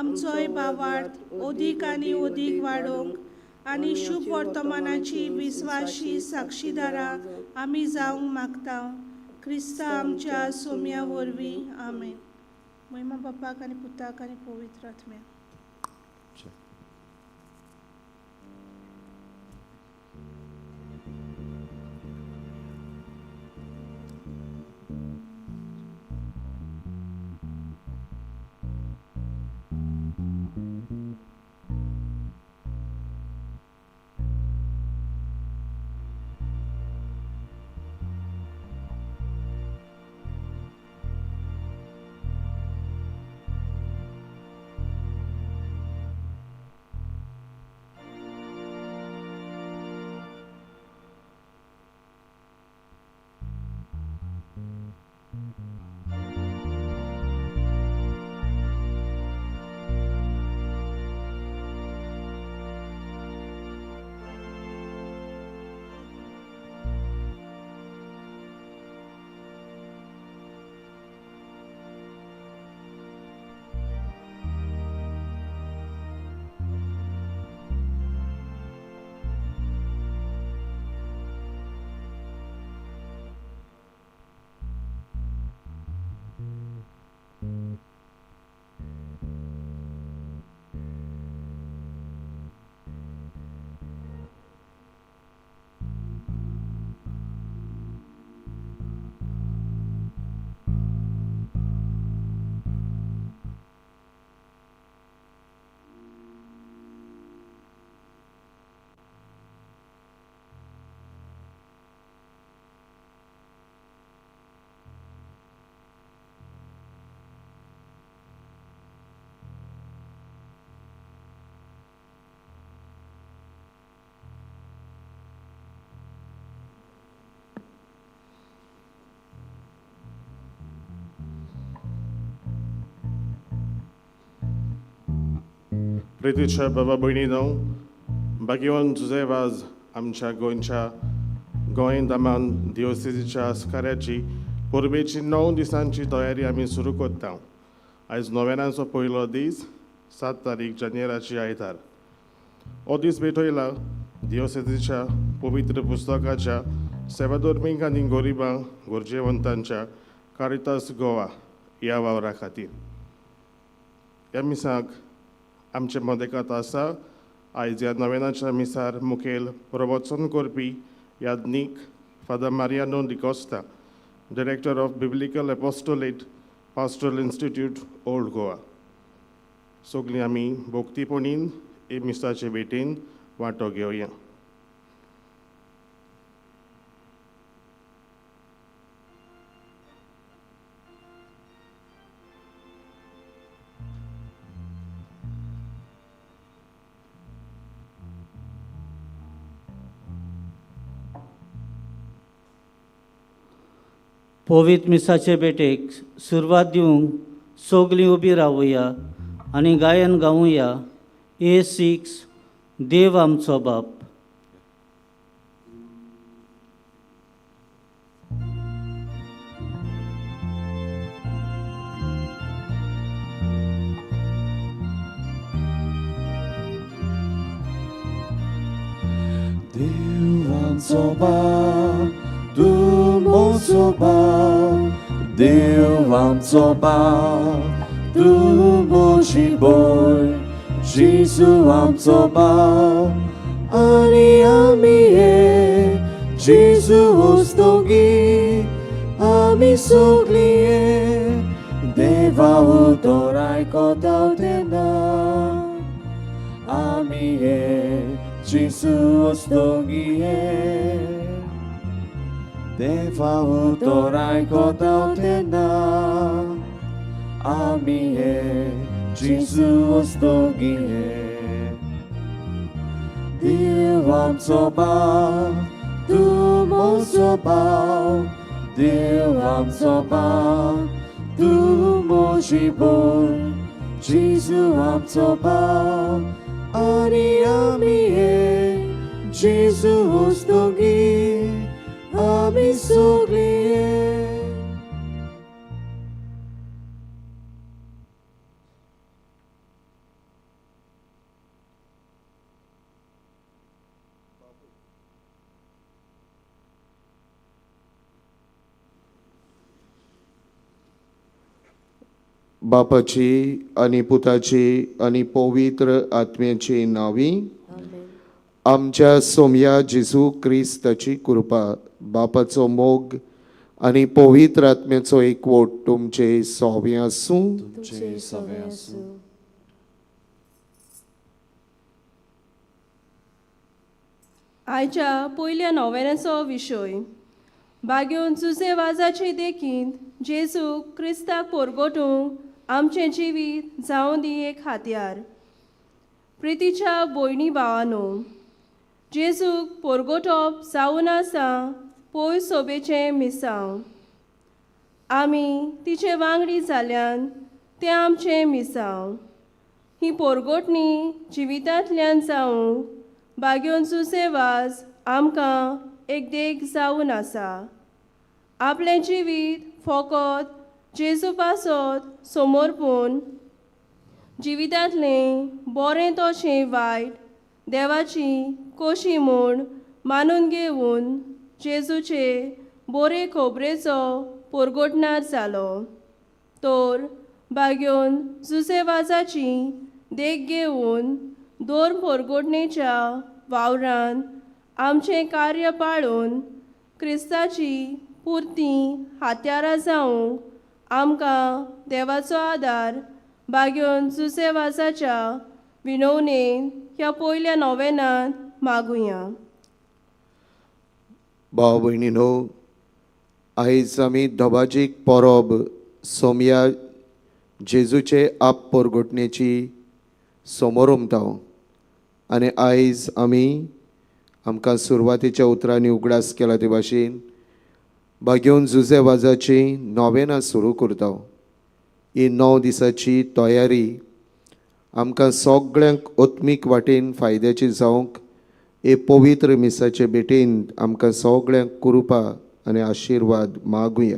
आमचोय भावार्थ अदीक आनी अदीक वाडोवंक आनी शुभ वर्तमानाची विस्वाशी साक्षीदारां आमी जावंक मागता. क्रिस्ता आमच्या सोम्या वरवीं, आमेन. महिमा बापाक आनी पुताक आनी पवित्र आत्म्याक. प्रितीच्या बाबा भयणीनो, भाग्यवान जुझे वाज आमच्या गोंयच्या गोंय दमन दिओसेजीच्या कार्याची परबेची 9 दिसांची तयारी आमी सुरू करता. आयज नोव्यानाचो पयलो दीस, 7 तारीख जानेराची आयतार. हो दीस भेटयला दिओसेजीच्या पवित्र पुस्तकाच्या सेवाधर्मीक आनी गरिबां गरजेवंतांच्या कारितास गोवा ह्या वावरा खातीर. ह्या मिसाक आमचे मदेकात आसा आयज ह्या नवेनाच्या मिसार मुखेल प्रवचन करपी Yagnik Father Mariano D'Costa, director of Biblical Apostolate Pastoral Institute, Old Goa. सगळीं आमी भक्तीपणीन हे मिसाचे भेटेन वांटो घेवया. पवित्र मिसाचे भेटेक सुरवात दिवंक सगळीं उबी रावया आनी गायन गावया. A6 देव आमचो बाप. देव आमचो बाप, तूं म्हजो बाप, देव आमचो बाप, तूं म्हजी भंय, जेजू आमचो बाप आनी आमी हे जेजू वस्तुगी आमी सगळीं हे देवा उतर आयकता तेन्ना आमी हे जेजू वस्तुगी हे देवा उतर आयकता तेन्ना आमी हे जेजू वस्तुगी हे. देव आमचो बाप, तूं म्हजो बाप, देव आमचो बाप, तूं म्हजी भंय, जेजू आमचो बाप आनी आमी हे जेजू वस्तुगी आमी सगळीं हे. बापाची आनी पुताची आनी पवित्र आत्म्याची नांवी. आमच्या सोमया जेजू क्रिस्ताची कृपा, बापाचो मोग आनी पवित्र आत्म्याचो एकवट तुमचे सोवे आसूं. तुमचे सवे आसूं. आयच्या पयल्या नोवेनाचो विशय बागेवन जुजे वाजाचे देखींत जेजू क्रिस्ताक पोरगोटूंक आमचें जिवीत जावं दी एक हातयार. प्रितीच्या भयणी भावानो, जेजूक पोरगोटप जावन आसा पय सोबेचें मिसांव. आमी तिचे वांगडी जाल्यान तें आमचें मिसांव. ही पोरगोटणी जिवितांतल्यान जावंक बागेवन जुजे वाज आमकां एक देख जावन आसा. आपलें जिवीत फकत जेजू पासत समर्पून जिवितांतलें बरें तशें वायट देवाची कोशी म्हूण मानून घेवन जेजूचे बरे खबरेचो पोरगोटणार जालो. तर बागेवन जुजे वाजाची देख घेवन दोर पोरगोटणेच्या वावरान आमचें कार्य पाळून क्रिस्ताची पुरती हात्यारां जावंक आमकां देवाचो आदार बागेवन जुजे वाजाच्या विनवणेन ह्या पयल्या नोवेनांत मागुया. भाव भयणीनो, आयज आमी धबाजीक परब सोमया जेजूचे आप पोरगोटणेची समोर उमता आनी आयज आमी आमकां सुरवातेच्या उतरांनी उगडास केला ते भाशेन बागेवन जुजे वाजाची नोवेनां सुरू करता. ही 9 दिसाची तयारी आमकां सगळ्यांक आत्मीक वाटेन फायद्याची जावंक हे पवित्र मिसाचे भेटेन आमकां सगळ्यांक कृपा आनी आशिर्वाद मागुया.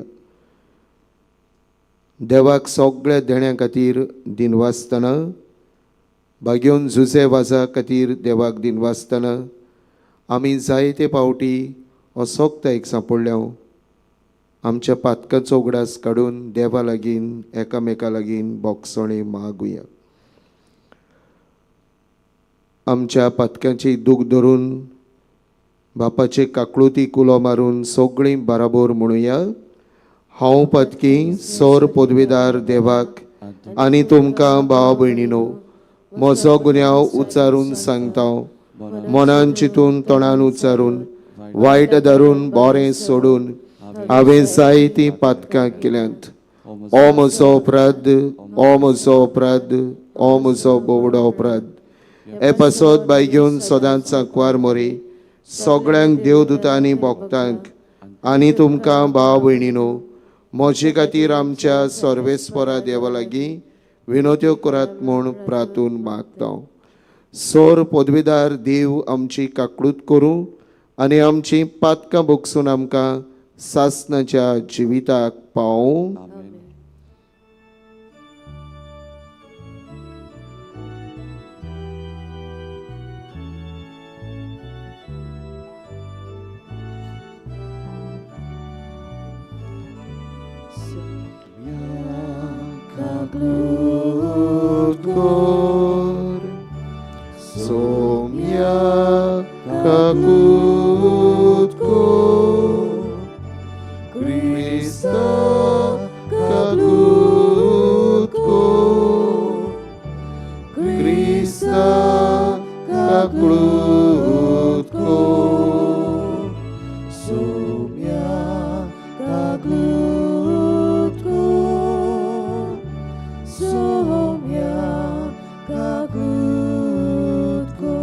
देवाक सगळ्या देण्या खातीर दिनवासतना, बागेवन जुजे वाजा खातीर देवाक दिनवासतना आमी जायते पावटी असोक्तायक सांपडल्या. आमच्या पातकाचो उगडास काडून देवा लागीं एकामेका लागीं बोगसणे मागुया. आमच्या पातकांची दूख धरून बापाचे काकळुती कुलो मारून सगळीं बराबर म्हणुया. हांव पातकी सर पदवीदार देवाक आनी तुमकां भाव भयणीनो म्हजो गुन्यांव उच्चारून सांगता. मनान चिंतून तोंडान उच्चारून वायट धरून बरें सोडून हांवें जायतीं पातकां केल्यांत. ओ म्हजो अपराध, ओ म्हजो अपराध, ओ म्हजो बोवडो अपराध. हे पासत बाय घेवन सदांच सांकवार मोरी सगळ्यांक देवदूतांनी भोगतांक आनी तुमकां भाव भयणीनो म्हजे खातीर आमच्या सर्वेस्परा देवा लागीं विनोत्यो करात म्हूण प्रातून मागता. सोर पदवीदार देव आमची काकळूत करूं आनी आमची पातकां भोगसून आमकां सासनाच्या जिविताक पावूं. सोम्या काकूत कर, क्रिस्ता काकूत कर, क्रिस्ता काकूत कर, सोम्या काकूत कर, सोम्या काकूत कर.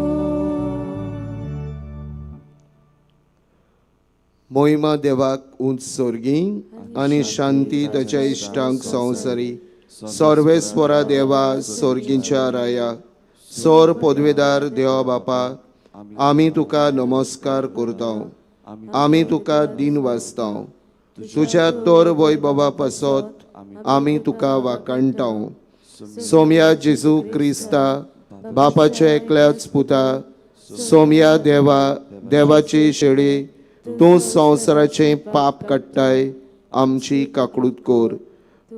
मोहिमा देवाक उंच सोर्गी आनी शांती ताच्या इश्टांक संवसारी. सर्वेस्वरा देवा सोर्गींच्या राया, सोर पदवेदार देवा बापा, आमी तुका नमस्कार करता, आमी तुका दिन वाचता. तुज्या तोर वैभवा पासत आमी तुका वाकाणटा. सोमया जेजू क्रिस्ता बापाच्या एकल्याच पुता, सोमया देवा देवाची शेळी, तूं संवसाराचें पाप काडटाय, आमची काकळूत कर.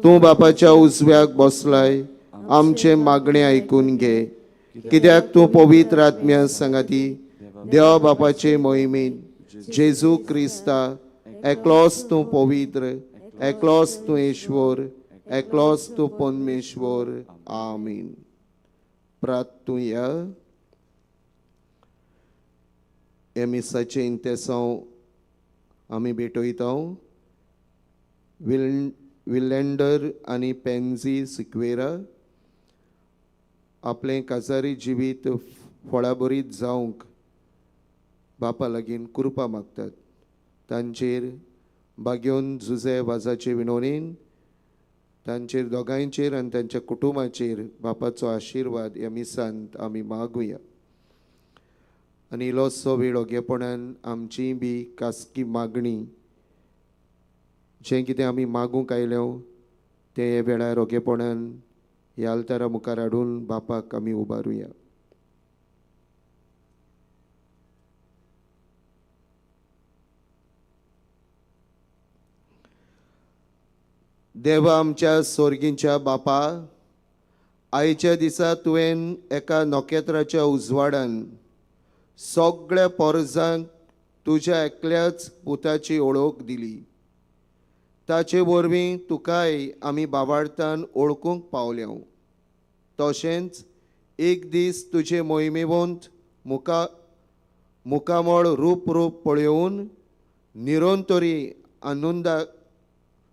तूं बापाच्या उजव्याक बसलाय, आमचें मागणें आयकून घे, कित्याक तूं पवित्र आत्म्या सांगाती देवा बापाचे मोहिमेन जेजू क्रिस्ता एकलोच तूं पवित्र, एकलोच तूं ईश्वर, एकलोच तूं परमेश्वर. आमीन. प्रार्थुया. हे मिसाचें इंतेसांव आमी भेटयता विलेंडर आनी पेन्झी सिक्वेरा आपलें काजारी जिवीत फळाभरीत जावंक बापा लागीं कृपा मागतात. तांचेर बागेवन जुजे वाजाचे विनोनीन तांचेर दोगांयचेर आनी तांच्या कुटुंबाचेर बापाचो आशिर्वाद ह्या मिसांत आमी मागुया. आनी इल्लोसो वेळ ओगेपणान आमचीय बी खासगी मागणी जें कितें आमी मागूंक आयल्या तें हे वेळार ओगेपणान ह्या आल्तारा मुखार हाडून बापाक आमी उबारुया. देवा आमच्या सोर्गींच्या बापा, आयच्या दिसा तुवें एका नखेत्राच्या उजवाडान सगळ्या पोरजांक तुज्या एकल्याच पुताची ओळख दिली. ताचे वरवीं तुकाय आमी बाबार्थान ओळखूंक पावल्या. तशेंच एक दीस तुजे मोहिमेवंत मुखामळ रूप रूप पळोवन निरंतरी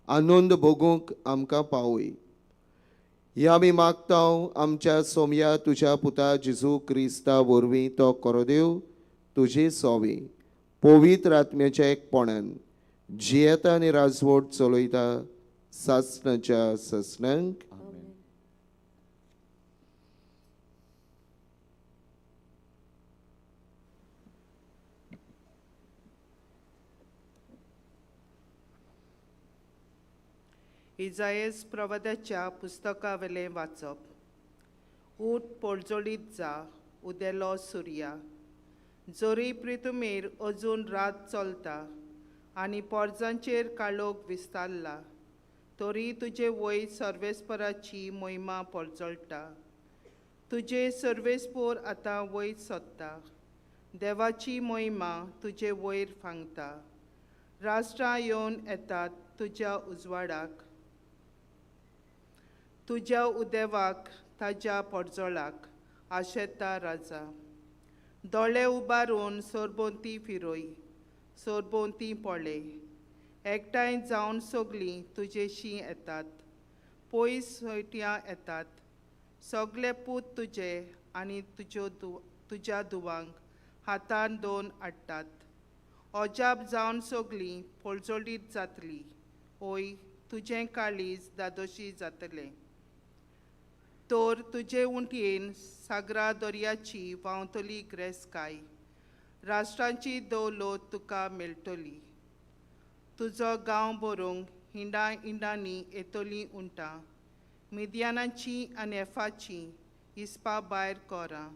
आनंद भोगूंक आमकां पावय. हे आमी मागता आमच्या सोमया तुज्या पुता जेजू क्रिस्ता वरवीं तो कोरोदेव तुजी सोवी पवित्र आत्म्याच्या एकपणान जियेता आनी राजवट चलयता सासणाच्या सासणांक. इजायस प्रवादाच्या पुस्तकावेलें वाचप. ऊट पोळजोळीत जा, उदेलो सुर्या, जोरी प्रितुमेर अजून रात चलता आनी पोरजांचेर काळोख विस्तारला, तरी तुजे वयर सर्वेस्पराची मोहिमा पोळजळटा. तुजे सर्वेस्पोर आतां वयर सोदता, देवाची मोहिमा तुजे वयर फांगता. राष्ट्रां येवन येतात तुज्या उजवाडाक, तुज्या उदेवाक ताज्या पोरजोळाक आशेता राजा. दोळे उबारून सरभोंवती फिरोय, सरभोंवती पळय, एकठांय जावन सगळीं तुजेशी येतात, पयस वयट्यां येतात. सगळे पूत तुजे आनी तुज्यो तुज्या धुवांक हातान दोन हाडटात. अजाप जावन सगळीं पोळजोळीत जातली, ओय तुजें काळीज दादोशी जातलें. तर तुजे उंटयेन सागरा दर्याची व्हांवतली ग्रेसकाय, राष्ट्रांची दौलत तुका मेळटली. तुजो गांव भरूंक हिंडा हिंडांनी येतली उंटां, मिद्यानाची आनी एफाची इस्पा भायर कोरां.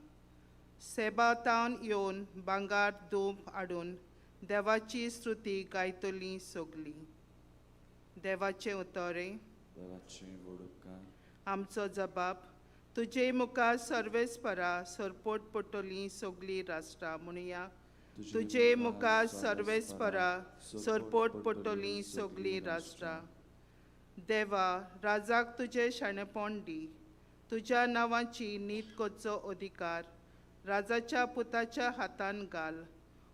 सेबातावन येवन भांगार धूप हाडून देवाची स्तुती गायतली सगली. देवाचें उतरें. आमचो जबाब. तुजे मुखार सर्वेस्परा सरपोट पडटली सगळीं राष्ट्रां म्हणया. तुजे मुखार सर्वेस्परा सरपोट पडटली सगळीं राष्ट्रां. देवा, राजाक तुजें शाणेपण दी, तुज्या नांवाची नीत करचो अधिकार राजाच्या पुताच्या हातान घाल.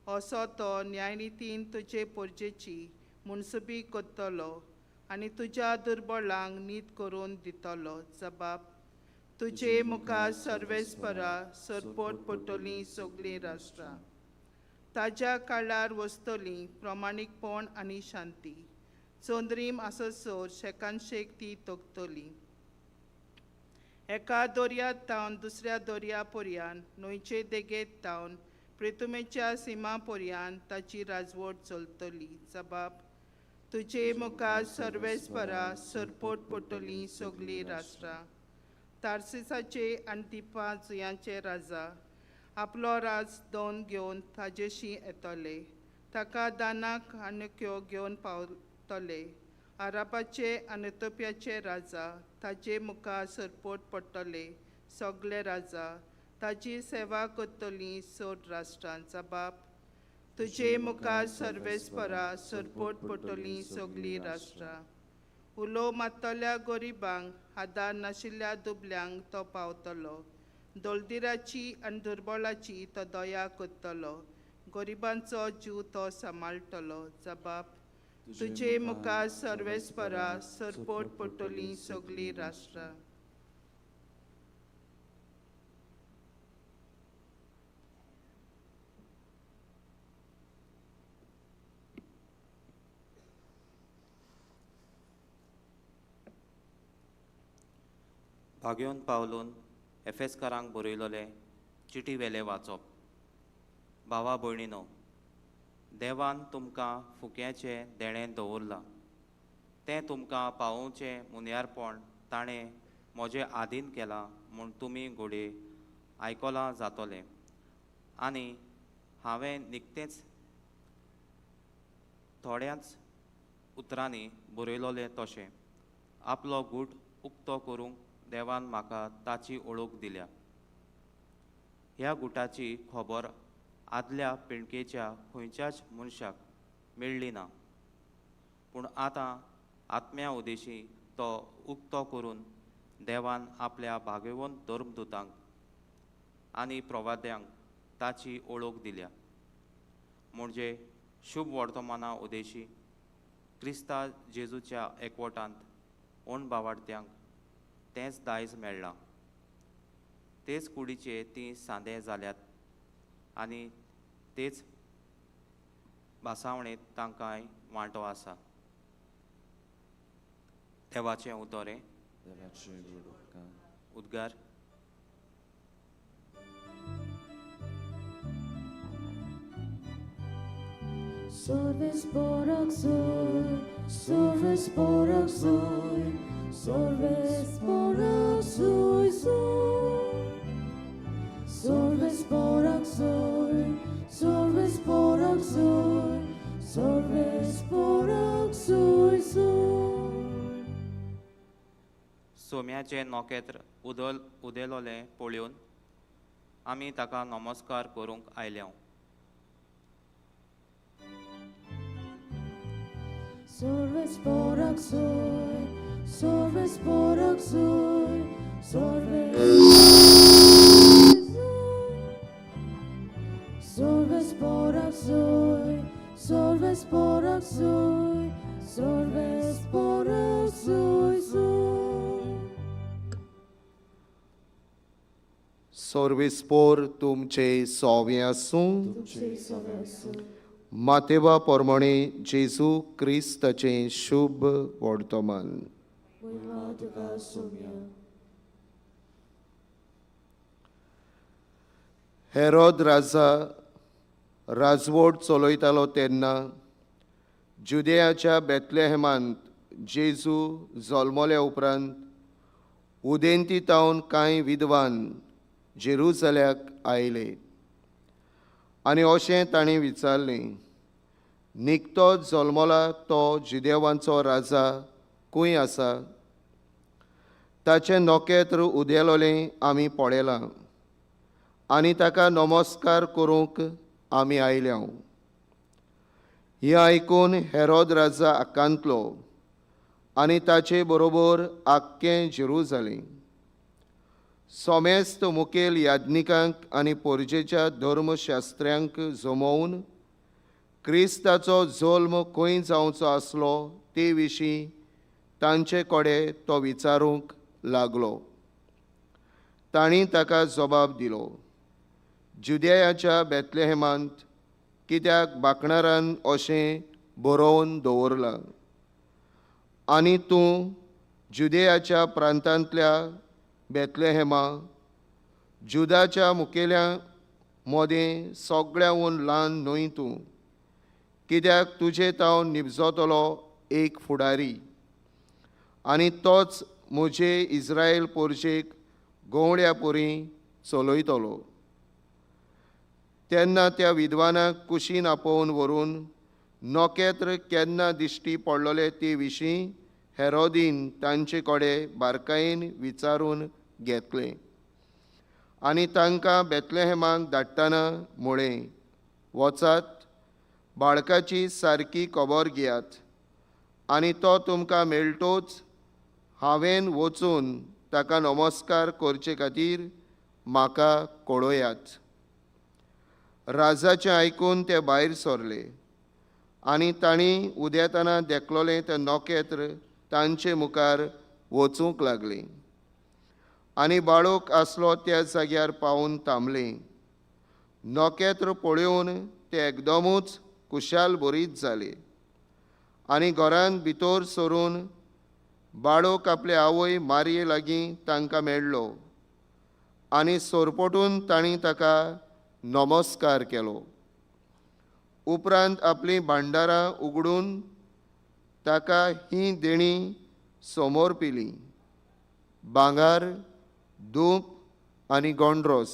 असो तो न्यायनितीन तुजे पोरजेची मुनसुबी करतलो आनी तुज्या दुर्बळांक नीत करून दितलो. जबाब. तुजे मुखार सर्वेस्परा सरपोट पडटली सगळीं राष्ट्रां. ताज्या काळार वसतली प्रमाणीकपण आनी शांती, चंद्रीम आससर शेकानशेक ती तगतली. एका दर्यांत तावन दुसऱ्या दर्या पर्यान, न्हंयचे देगेत तावन प्रितुमेच्या सिमा पर्यान ताची राजवट चलतली. जबाब. तुजे मुखार सर्वेस्परा सरपोट पडटली सगळीं राष्ट्रां. तार्सिसाचे आनी दिपा जुयांचे राजा आपलो राज दोन घेवन ताजेशी येतले, ताका दानाक आनुक्यो घेवन पावतले. आराबाचे आनी तोप्याचे राजा ताजे मुखार सरपोट पडटले सगळे राजा ताजी सेवा करतली सोड राष्ट्रांचा बाप तुजे मुखार सर्वेस्परा सरपोट पडटली सगळीं राष्ट्रां. उलो मारतल्या गरिबांक आदार नाशिल्ल्या दुबल्यांक तो पावतलो. दोलदिराची आनी दुर्बळाची तो दया करतलो. गरिबांचो जीव तो सांबाळटलो. जबाब तुजे मुखार सर्वेस्परा सरपोट पडटली सगळीं राष्ट्रां. भाग्योन पावलून एफेस्कारांक बरयलोले चिटी वेले वाचप. भावा भयणीनो, देवान तुमकां फुक्याचें देणें दवरलां, तें तुमकां पावोवचें मुन्यारपण ताणें म्हजें आदीन केलां म्हूण तुमी घोडये आयकलां जातलें. आनी हांवें निकतेंच थोड्याच उतरांनी बरयलोलें तशें आपलो गूट उक्तो करूंक देवान म्हाका ताची ओळख दिल्या. ह्या गुटाची खबर आदल्या पिळगेच्या खंयच्याच मनशाक मेळ्ळी ना, पूण आतां आत्म्या उदेशी तो उक्तो करून देवान आपल्या भाग्यवंत धर्मदूतांक आनी प्रवाद्यांक ताची ओळख दिल्या. म्हणजे शुभ वर्तमाना उदेशी क्रिस्ता जेजूच्या एकवटांत ओण बावाडत्यांक तेंच दायज मेळ्ळां. तेच कुडीचे तीं सांदे जाल्यात आनी तेच भासावणेंत तांकांय वांटो आसा. देवाचें उतर उद्गार. Solves por solves por solves por solves por solves por solves por. सोम्याचें नखेत्र उदेलोलें पळोवन आमी ताका नमस्कार करूंक आयल्या. Solves por solves por solves solves por solves por solves por. सर्वेस्पोर तुमचे सोवे आसूं. मातेवा प्रमाणे जेजू क्रिस्ताचें शुभ वर्तमान. हेरोद राजा राजवट चलयतालो तेन्ना जुदेयाच्या बेतलेहेमांत जेजू जल्मल्या उपरांत उदेंती तावन कांय विद्वान जेरुजल्याक आयले आनी अशें तांणी विचारलें, निकतोच जल्मला तो जुदेवांचो राजा खंय आसा? ताचें नखेत्र उदेलोलें आमी पळयलां आनी ताका नमस्कार करूंक आमी आयल्या. हें आयकून हेरोद राजा आकांतलो आनी ताचे बरोबर आख्खें जेरुजालें. समेस्त मुखेल याज्ञिकांक आनी पोरजेच्या धर्मशास्त्र्यांक जमोवन क्रिस्ताचो जल्म खंय जावचो आसलो ते विशीं तांचे कडेन तो विचारूंक लागलो. तांणी ताका जबाब दिलो, जुदेयाच्या बेतलेहेमांत, कित्याक बाकणारान अशें बरोवन दवरलां, आनी तूं जुदेयाच्या प्रांतांतल्या बेतलेहेमा जुदाच्या मुखेल्या मोदें सगळ्याहून ल्हान न्हय तूं, कित्याक तुजे तावन निबजतलो एक फुडारी आनी तोच म्हजे इस्रायल पोरजेक गवळ्या पोरी चलयतलो. तेन्ना त्या विद्वानाक कुशीन आपोवन व्हरून नखेत्र केन्ना दिश्टी पडलोलें ते विशीं हेरोदीन तांचे कडेन बारकायेन विचारून घेतलें आनी तांकां बेतलेहेमाक धाडटना म्हळें, वचात, बाळकाची सारकी खबर घेयात आनी तो तुमकां मेळटोच हांवें वचून ताका नमस्कार करचे खातीर म्हाका कळयात. राजाचें आयकून ते भायर सरले आनी तांणी उदेतना देखलोलें तें नखेत्र तांचे मुखार वचूंक लागलें आनी बाळूक आसलो त्या जाग्यार पावून थांबलें. नखेत्र पळोवन ते एकदमूच खुशाल बरीच जाले आनी घरांत भितर सरून बाळूक आपले आवय मारये लागीं तांकां मेळ्ळो आनी सोरपोटून तांणी ताका नमस्कार केलो. उपरांत आपलीं भांडारां उगडून ताका ही देणी समोर पिली, भांगर, धूप आनी गोंड्रोस.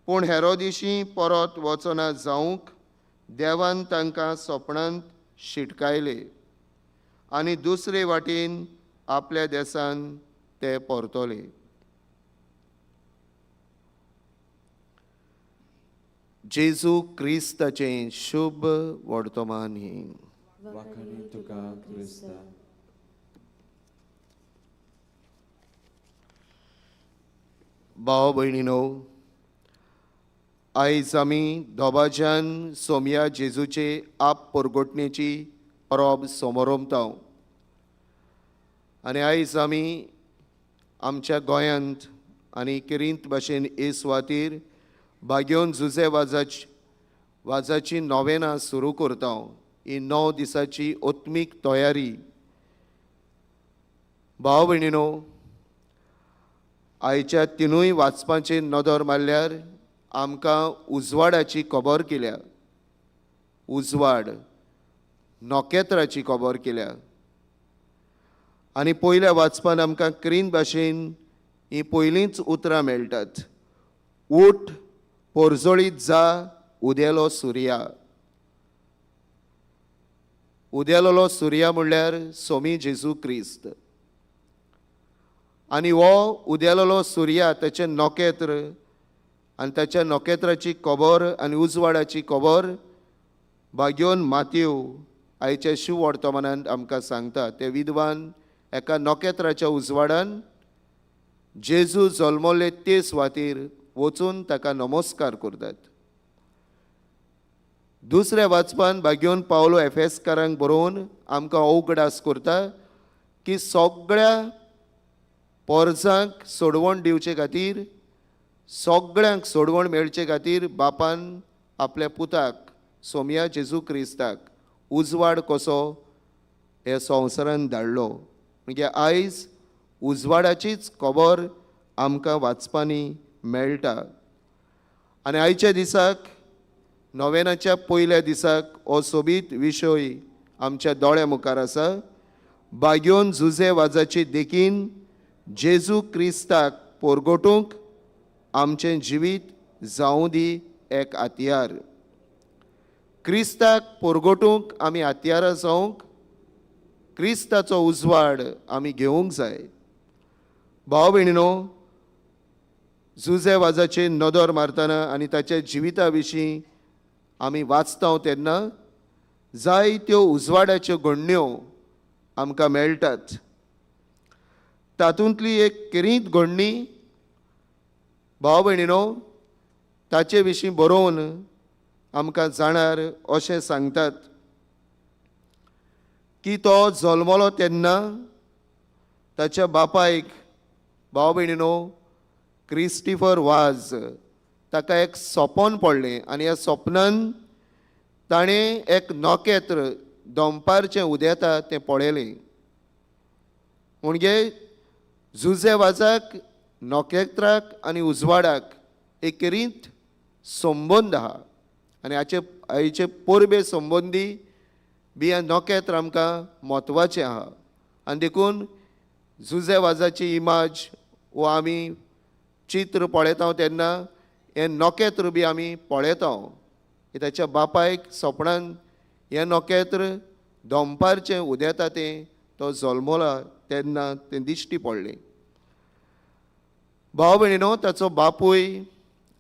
पूण हेरोदिशी परत वचना जावंक देवान तांकां सपनांत शिटकायले आनी दुसरे वाटेन आपल्या देसान ते परतले. जेजू क्रिस्ताचें शुभ वर्तमान हें. वाखाणी तुका क्रिस्ता. भाव भयणीनो, आयज आमी दोबाज्यान सोमया जेजूचे आप परगटणेची परब समोरमता आनी आयज आमी आमच्या गोंयांत आनी किरींत भाशेन हे सुवातीर भाग्योन जुजे वाजाची नोवेनां सुरू करता. ही 9 दिसाची आत्मीक तयारी. भाव भयणीनो, आयच्या तिनूय वाचपाचेर नदर मारल्यार आमकां उजवाडाची खबर केल्या, उजवाड नखेत्राची खबर केल्या आनी पयल्या वाचपान आमकां क्रीन भाशेन ही पयलींच उतरां मेळटात, उठ पोरजोळीत जा, उदेलो सुर्या. उदेलोलो सुर्या म्हणल्यार सोमी जेजू क्रिस्त आनी हो उदेलोलो सुर्या ताचें नखेत्र आनी ताच्या नखेत्राची खबर आनी उजवाडाची खबर भाग्योन मातेव आयच्या शिव वर्तमानांत आमकां सांगता. ते विद्वान एका नखेत्राच्या उजवाडान जेजू जल्मले ते सुवातीर वचून ताका नमस्कार करतात. दुसऱ्या वाचपान भाग्योन पावलो एफेसकारांक बरोवन आमकां अवगडास करता की सगळ्या पोरजांक सोडवण दिवचे खातीर, सगळ्यांक सोडवण मेळचे खातीर बापान आपल्या पुताक सोमया जेजू क्रिस्ताक उजवाड कसो हे संवसारान धाडलो. म्हणजे आयज उजवाडाचीच खबर आमकां वाचपांनी मेळटा आनी आयच्या दिसाक नोवेनाच्या पयल्या दिसाक हो सोबीत विशय आमच्या दोळ्या मुखार आसा. भाग्योन जुजे वाजाची देखीन जेजू क्रिस्ताक पोरगोटूंक आमचें जिवीत जावं दी एक हत्यार. क्रिस्ताक पोरगोटूंक आमी हत्यारां जावंक क्रिस्ताचो उजवाड आमी घेवंक जाय. भाव भयणीनो, जुजे वाजाचेर नदर मारतना आनी ताच्या जिविता विशीं आमी वाचता तेन्ना जायत्यो उजवाडाच्यो घडण्यो आमकां मेळटात. तातूंतली एक किरीत घडणी भाव भयणीनो ताचे विशीं बरोवन आमकां जाणार अशें सांगतात की तो जल्मलो तेन्ना ताच्या बापायक भाव भयणीनो क्रिस्टिफर वाज ताका एक सपन पडलें आनी ह्या सपनान ताणें एक नखेत्र दनपारचें उदेता तें पळयलें. म्हणजे जुजे वाजाक नखेत्राक आनी उजवाडाक एक रीत संबंद आहा आनी हाचे आयचे परबे संबंदी बी हें नखेत्र आमकां म्हत्वाचें आहा आनी देखून जुजे वाजाची इमाज वो आमी चित्र पळयता तेन्ना हें नखेत्र बी आमी पळयता. ताच्या बापायक सपनान हें नखेत्र दनपारचें उदेता तें तो जल्मला तेन्ना तें दिश्टी पडलें. भाव भयणीनो, ताचो बापूय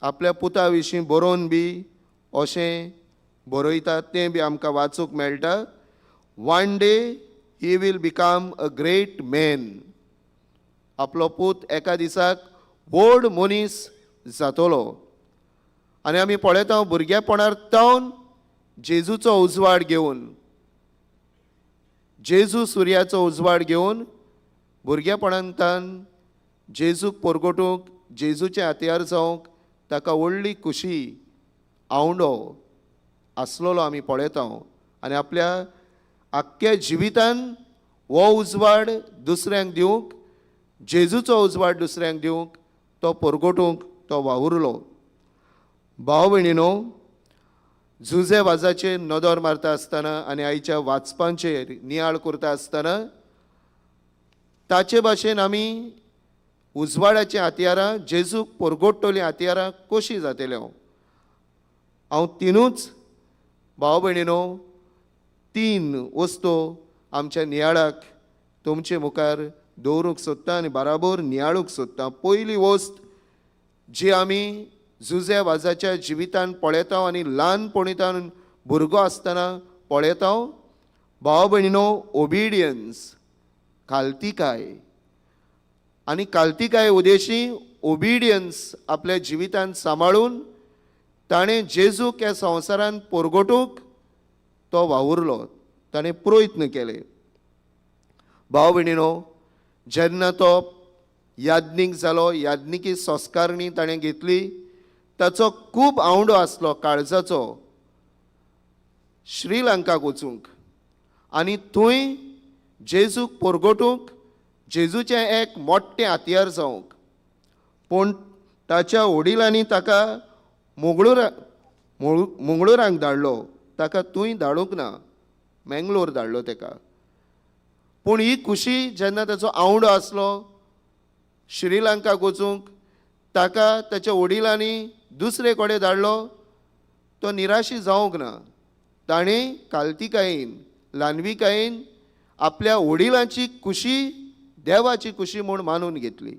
आपल्या पुता विशीं बरोवन बी अशें बरयता तें बी आमकां वाचूंक मेळटा, "One day he will become a great man." आपलो पूत एका दिसाक व्हड मनीस जातलो. आनी आमी पळयता, भुरगेपणार तावन जेजूचो उजवाड घेवन, जेजू सुर्याचो उजवाड घेवन भुरगेपणांतान जेजूक परगटूंक, जेजूचें हातयार जावंक ताका व्हडली खुशी, आवंडो आसलेलो आमी पळयता. आनी आपल्या आख्ख्या जिवितान हो उजवाड दुसऱ्यांक दिवंक, जेजूचो उजवाड दुसऱ्यांक दिवंक, तो परगटूंक तो वावुरलो. भाव भयणीनो, जुजे वाजाचेर नदर मारता आसतना आनी आयच्या वाचपांचेर नियाळ करता आसतना ताचे भाशेन आमी उजवाडाचीं हत्यारां, जेजूक परगोट्टलीं हत्यारां कशीं जातलीं? हांव तिनूच, भाव भयणीनो, तीन वस्तू आमच्या नियाळाक तुमचे मुखार दवरूंक सोदता आनी बराबर नियाळूंक सोदता. पयली वस्त जी आमी जुजे वाजाच्या जिवितान पळयता आनी ल्हानपणीतान भुरगो आसतना पळयता, भाव भयणीनो, ओबिडियन्स, कालतिकाय. आनी कालतिकाय उदेशी ओबिडियन्स आपल्या जिवितान सांबाळून ताणें जेजूक ह्या संवसारान परगटूंक तो वावुरलो, ताणें प्रयत्न केले. भाव भयणीनो, जेन्ना तो याज्ञीक जालो, याज्ञिकी संस्कारणी ताणें घेतली, ताचो खूब आवंडो आसलो काळजाचो श्रीलंकाक वचूंक आनी थंय जेजूक परगटूंक, जेजूचें एक मोठें हातयार जावंक. पूण ताच्या वडिलांनी ताका मोगळुरा मंगळुराक धाडलो, ताका थंय धाडूंक ना, मेंगलोर धाडलो ताका. पूण ही खुशी, जेन्ना ताचो आवंडो आसलो श्रीलंकाक वचूंक, ताका ताच्या वडिलांनी दुसरे कडेन धाडलो, तो निराशी जावंक ना. ताणें कालतिकायेन, ल्हानविकायेन आपल्या वडिलांची खुशी देवाची खुशी म्हूण मानून घेतली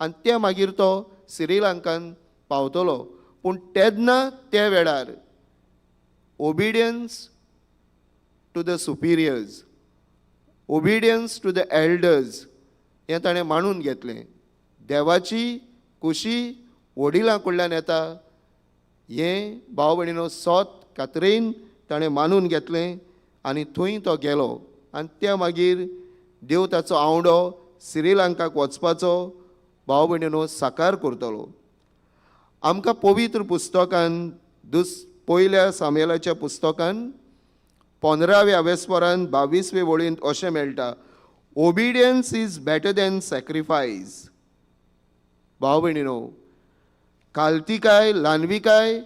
आनी ते मागीर तो श्रीलंकान पावतलो. पूण तेन्ना त्या वेळार obedience to the superiors, obedience to the elders हें ताणें मानून घेतलें. देवाची खुशी वडिलां कडल्यान येता हें, भाव भयणीनो, सोत कातरेन ताणें मानून घेतलें आनी थंय तो गेलो. आनी त्या मागीर देव ताचो आवंडो श्रीलंकाक वचपाचो, भाव भयणीनो, साकार करतलो. आमकां पवित्र पुस्तकान पयल्या सामेलाच्या पुस्तकान 15व्या वेस्परान 22वे वळींत अशें मेळटा, "Obedience is better than sacrifice." भाव भयणीनो, कालतिकाय, ल्हानविकाय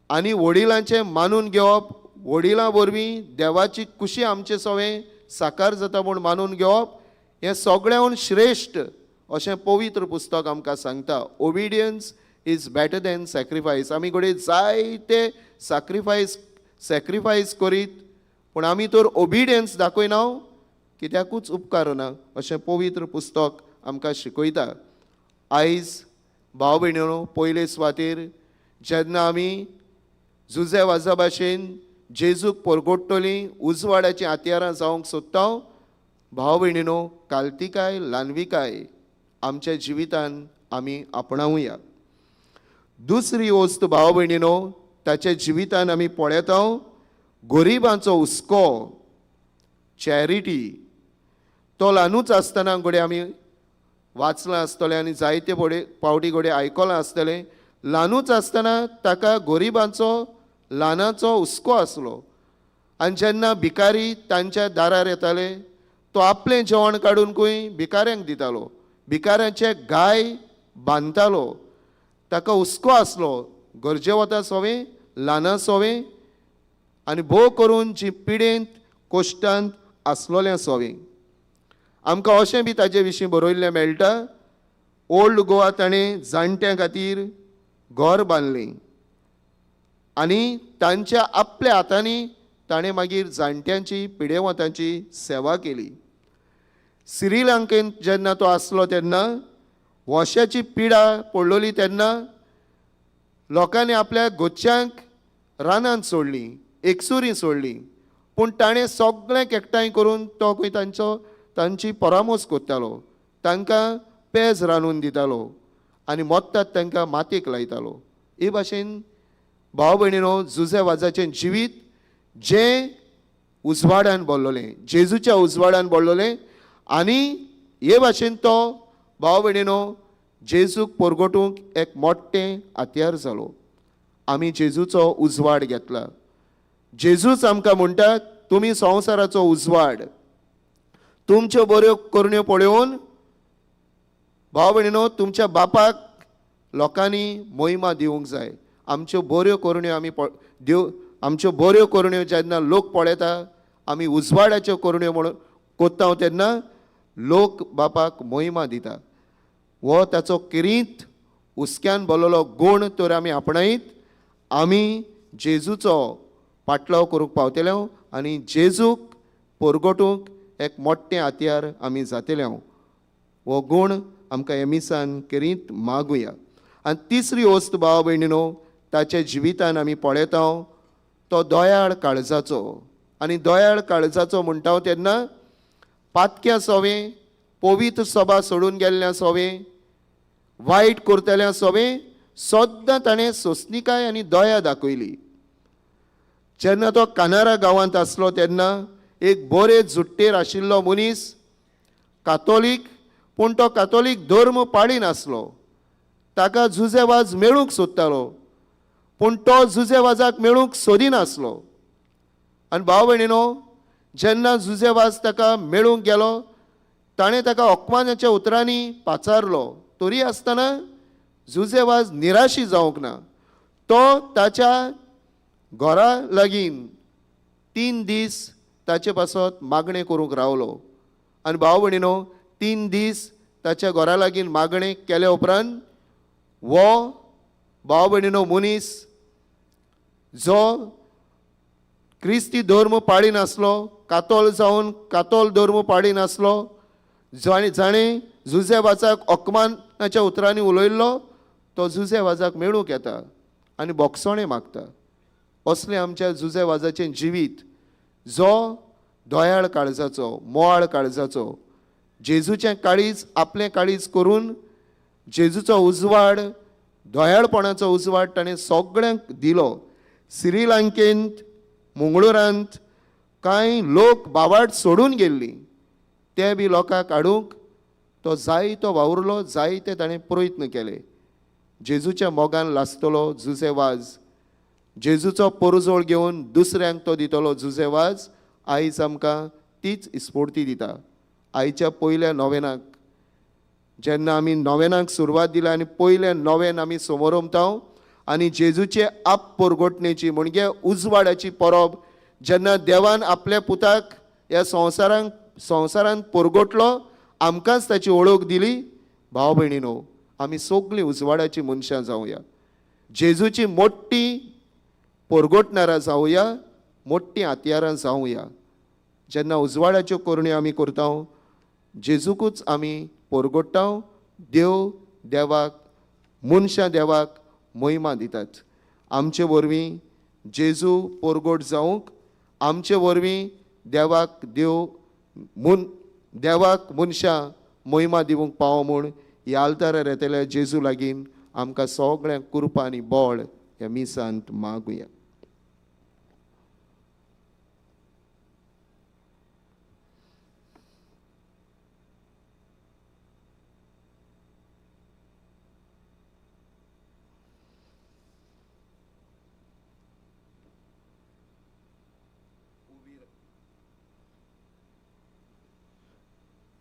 आनी वडिलांचें मानून घेवप, वडिलां वरवीं देवाची खुशी आमचे सवें साकार जाता म्हूण मानून घेवप हें सगळ्याहून श्रेश्ठ अशें पवित्र पुस्तक आमकां सांगता. Obedience is better than sacrifice. आमी घडये जायते सॅक्रिफायस करीत, पूण आमी तर ओबिडियन्स दाखयना, कित्याकूच उपकारना अशें पवित्र पुस्तक आमकां शिकयता. आयज, भाव भयणीनो, पयले सुवातेर जेन्ना आमी जुजे वाजा भाशेन जेजूक परगोट्टलीं उजवाडाचीं हत्यारां जावंक सोदता, भाव भयणीनो, कालतिकाय, ल्हानविकाय आमच्या जिवितान आमी आपणावया. दुसरी वस्त, भाव भयणीनो, ताच्या जिवितान आमी पळयता, गरिबांचो हुस्को, चॅरिटी. तो ल्हानूच आसतना घडये आमी वाचलां आसतलें आनी जायते फावटी घडये आयकलां आसतलें, ल्हानूच आसतना ताका गरिबांचो, ल्हानाचो हुस्को आसलो. आनी जेन्ना भिकारी तांच्या दारार येताले, तो आपलें जेवण काडून खंय भिकाऱ्यांक दितालो, भिकाऱ्यांचे गाय बांदतालो. ताका हुस्को आसलो गरजेवता सोवें, ल्हाना सोवें आनी भोव करून जी पिडेंत कोश्टांत आसलोल्या सोवें. आमकां अशें बी ताजे विशीं बरयल्लें मेळटा, ओल्ड गोवा ताणें जाणट्यां खातीर घर बांदलें आनी तांच्या आपल्या हातांनी ताणें मागीर जाणट्यांची पिडेवंतांची सेवा केली. श्रीलंकेंत जेन्ना तो आसलो तेन्ना वोश्याची पिडा पडलोली तेन्ना लोकांनी आपल्या गोच्यांक रानांत सोडली, एकसुरी सोडली, पूण ताणें सगळ्यांक एकठांय करून तो खंय तांची परामोस करतालो, तांकां पेज रांदून दितालो आनी मोत्तात तांकां मातयेक लायतालो. हे भाशेन भाव भयणीनो जुझे वाजाचें जिवीत जें उजवाडान भरलोलें, जेजूच्या उजवाडान भरलोलें आनी हे भाशेन तो भाव भयणीनो जेजूक परगटूंक एक मोठें हत्यार जालो. आमी जेजूचो उजवाड घेतला. जेजूच आमकां म्हणटा तुमी संवसाराचो उजवाड. तुमच्यो बऱ्यो करण्यो पळोवन भाव भयणीनो तुमच्या बापाक लोकांनी मोहिमा दिवंक जाय. आमच्यो बऱ्यो करण्यो आमी आमच्यो बऱ्यो करण्यो जेन्ना लोक पळयता, आमी उजवाडाच्यो करण्यो म्हणून कोत्ता तेन्ना लोक बापाक मोहिमा दिता. हो ताचो किरीत हुस्क्यान भरलेलो गूण तर आमी आपणायत आमी जेजूचो पाटलाव करूंक पावतले आनी जेजूक परगटूंक एक मोठें हत्यार आमी जातले. हो गूण आमकां हे मिसान किरीत मागुया. आनी तिसरी वस्त भाव भयणीनो ताच्या जिवितान आमी पळयता तो दयाळ काळजाचो. आनी दयाळ काळजाचो म्हणटा तेन्ना पातक्या सोवें, पवित्र सभा सोडून गेल्ल्या सोवें, वायट करतल्या सोवें सद्दां ताणें सोंसणीकाय आनी दया दाखयली. जेन्ना तो कानारा गांवांत आसलो तेन्ना एक बरे जुट्टेर आशिल्लो मनीस, कातोलीक, पूण तो कातोलीक धर्म पाळिनासलो. ताका जुझे वाज मेळूंक सोदतालो पूण तो जुझे वाजाक मेळूंक सोदिनासलो. आनी भाव भयणीनो जेन्ना जुझे वाज ताका मेळूंक गेलो ताणें ताका अकमानाच्या उतरांनी पाचारलो. तरी आसतना जुझे वाज निराशी जावंक ना. तो ताच्या घरा लागीं 3 दीस ताचे पासत मागणें करूंक रावलो. आनी भाव भयणीनो 3 दीस ताच्या घरा लागीं मागणें केल्या उपरांत हो भाव भयणीनो मनीस जो क्रिस्ती धर्म पाळिनासलो, कातोल जावन कातोल धर्म पाळिनासलो, जाणें जुझे वाजाक अकमानाच्या उतरांनी उलयल्लो तो जुझे वाजाक मेळूंक येता आनी बोगसणें मागता. असलें आमच्या जुझे वाजाचें जिवीत जो दयाळ काळजाचो, मोवाळ काळजाचो, जेजूचें काळीज आपलें काळीज करून जेजूचो उजवाड, दयाळपणाचो उजवाड ताणें सगळ्यांक दिलो. श्रीलंकेंत, मंगळुरांत कांय लोक बावाट सोडून गेल्ली ते बी लोकांक हाडूंक तो जायतो वावुरलो, जायते ताणें प्रयत्न केले. जेजूच्या मोगान लासतलो जुझे वाज, जेजूचो परजोळ घेवन दुसऱ्यांक तो दितलो जुझे वाज आयज आमकां तीच स्फूर्ती दिता. आयच्या पयल्या नोवेनाक जेन्ना आमी नोवेनाक सुरवात दिल्या आनी पयल्या नोवेन आमी समोरमता आनी जेजूचे आप परगटणेची म्हणजे उजवाडाची परब जेन्ना देवान आपल्या पुताक ह्या संवसारांत परगटलो, आमकांच ताची वळख दिली. भाव भयणीनो आमी सगळीं उजवाडाची मनशां जावया, जेजूची मोठी परगटणारां जावया, मोठी हत्यारां जावया. जेन्ना उजवाडाच्यो करण्यो आमी करता जेजूकूच आमी परगट्टा. देव देवाक, मनशां देवाक मोहिमा दितात. आमचे वरवीं जेजू परगट जावंक, आमचे वरवीं देवाक देव देवाक मनशां मोहिमा दिवंक पावो म्हूण ह्या आल्तारार येतल्या जेजू लागीं आमकां सगळ्यांक कृपा आनी बळ ह्या मिसांत मागुया.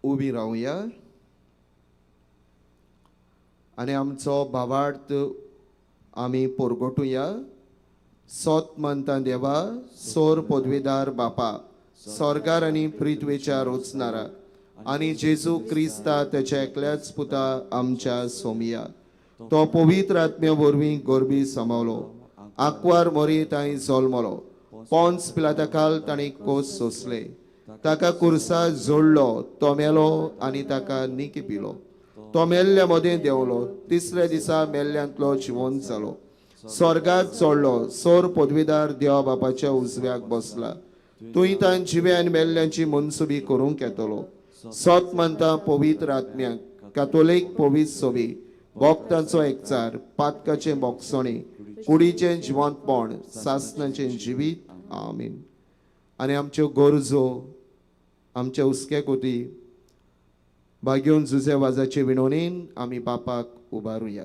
उबी रावया आनी आमचो भावार्थ आमी परगटुया. सोत मानता देवा, सोर पदवेदार बापा, स्वर्गार आनी पृथ्वेच्या रोचणारा आनी जेजू क्रिस्ता तेच्या एकल्याच पुता आमच्या सोमिया, तो पवित्र आत्म्या वरवीं गोरबी समावलो, आंकवार मोरी तांय जल्मलो, पोन्स पिलाता खाल ताणें कोस सोंसले, ताका कुर्सा जोडलो, तो मेलो आनी ताका निकी पिलो. तो मेल्ल्या मदें देंवलो, तिसऱ्या दिसा मेल्ल्यांतलो जिवंत जालो, स्वर्गात चडलो, सोर पदवीदार देवा बापाच्या उजव्याक बसला. तूं तान जिवे आनी मेल्ल्यांची मनसुबी करूंक येतलो. सत मानता पवित्र आत्म्याक, कातोलीक पवित्र सोबी, भक्तांचो एकचार, पातकाचें बोगसणे, कुडीचें जिवंतपण, सासनाचें जिवीत. आमीन. आनी आमच्यो गरजो आमच्या हुस्क्या कोती भाग्योन जुजे वाजाचे विणोणीन आमी बापाक उबारुया.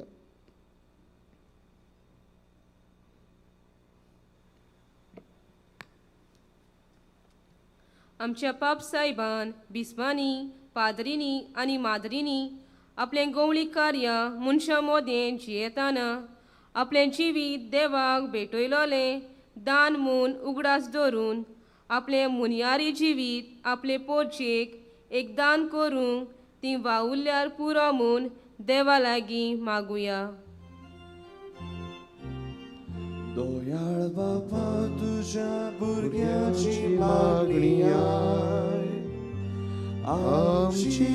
आमच्या पाप सायबान, बिस्वांनी, पाद्रींनी आनी माद्रींनी आपलें गवळी कार्य मनशां मोदें जियेताना आपलें जिवीत देवाक भेटयलोलें दान म्हूण उगडास दवरून आपलें मुनयारी जिवीत आपले पोरचेक एक दान करूंक ती वावुरल्यार पुरो म्हूण देवा लागीं मागुया. दयाळ बापा तुज्या भुरग्याची मागणी आय, आमची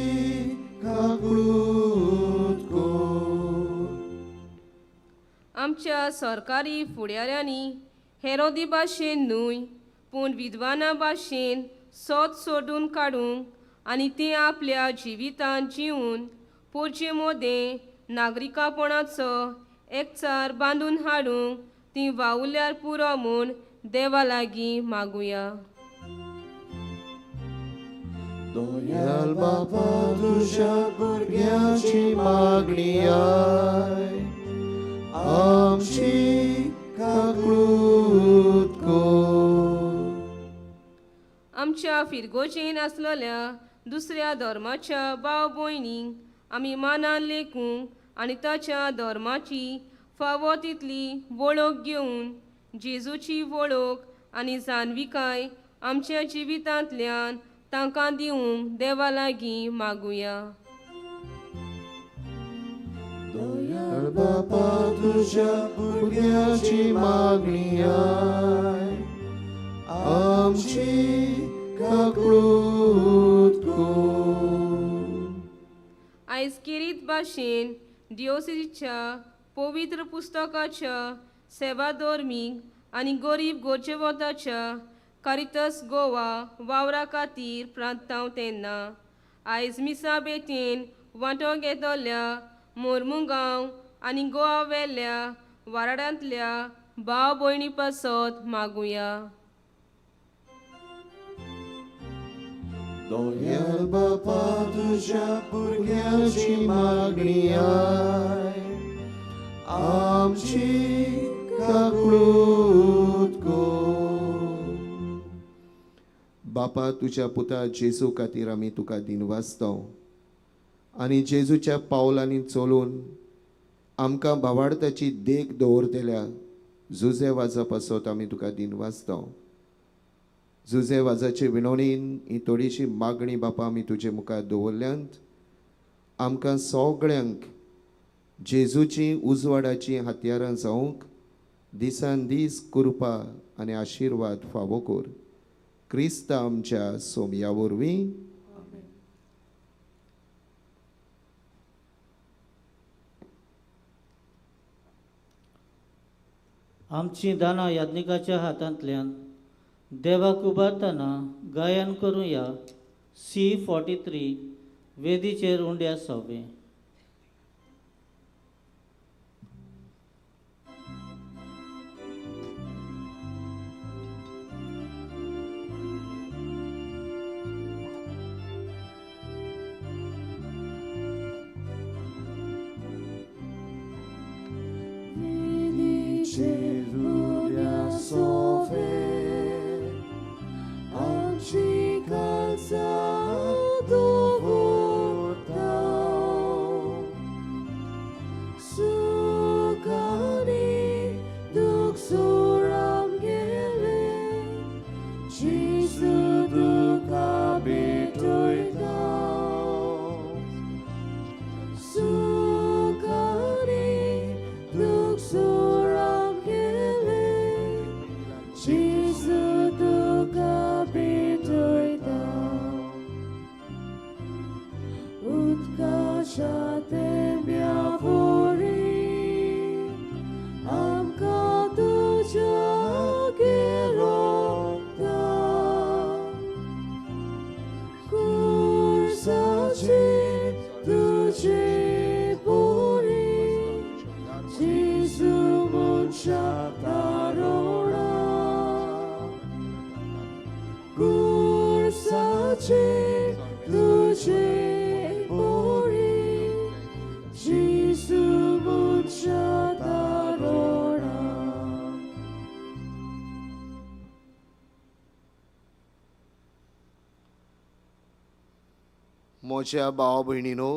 काकूत कर. आमच्या सरकारी फुडाऱ्यांनी हेरोदी भाशेन न्हय पूण विद्वाना भाशेन सोद सोडून काडूंक आनी ती आपल्या जिवितांत जिवन पोरचे मोदें नागरिकापणाचो एकचार बांदून हाडूंक ती वावुरल्यार पुरो म्हूण देवा लागीं मागुया. दयाळ बापा तुज्या भुरग्याची मागणी आय, आमची काकूत कर. आमच्या फिरगोजेन आसलेल्या दुसऱ्या धर्माच्या भाव भयणींक आमी मानान लेखूंक आनी ताच्या धर्माची फावो तितली वळख घेवन जेजूची वळख आनी जाणविकाय आमच्या जिवितांतल्यान तांकां दिवंक देवा लागीं मागुया. दयाळ बापा तुज्या भुरग्याची मागणी आय, आमची काकूत कर. आयज केरीत भाशेन डिओसिच्या पवित्र पुस्तकाच्या सेवा धर्मीक आनी गरीब गरजेवंताच्या कारितास गोवा वावरा खातीर प्रांतांव तेन्ना आयज मिसा बेतीन वांटो घेतल्या मोर्मुगांव आनी गोवा वेल्या वाराडांतल्या भाव भयणी पासत मागुया. दयाळ बापा तुज्या भुरग्याची मागणी आय, आमची काकूत कर. बापा तुज्या पुता जेजू खातीर आमी तुका दिनवासता आनी जेजूच्या पावलांनी चलून आमकां भावार्थाची देख दवरतल्या जुजे वाजा पासत आमी तुका दिनवासता. जुजे वाजाचे विणोणीन ही थोडीशी मागणी बापा आमी तुजे मुखार दवरल्यांत. आमकां सगळ्यांक जेजूची उजवाडाची हत्यारां जावंक दिसान दीस कृपा आनी आशिर्वाद फावो कर. क्रिस्त आमच्या सोमया वरवीं. आमची दानां याज्ञिकाच्या हातांतल्यान देवाक उबारतना गायन करुया. C 43 वेदीचेर उंड्या सोबे. Sukani duk suram. म्हज्या भाव भयणीनो,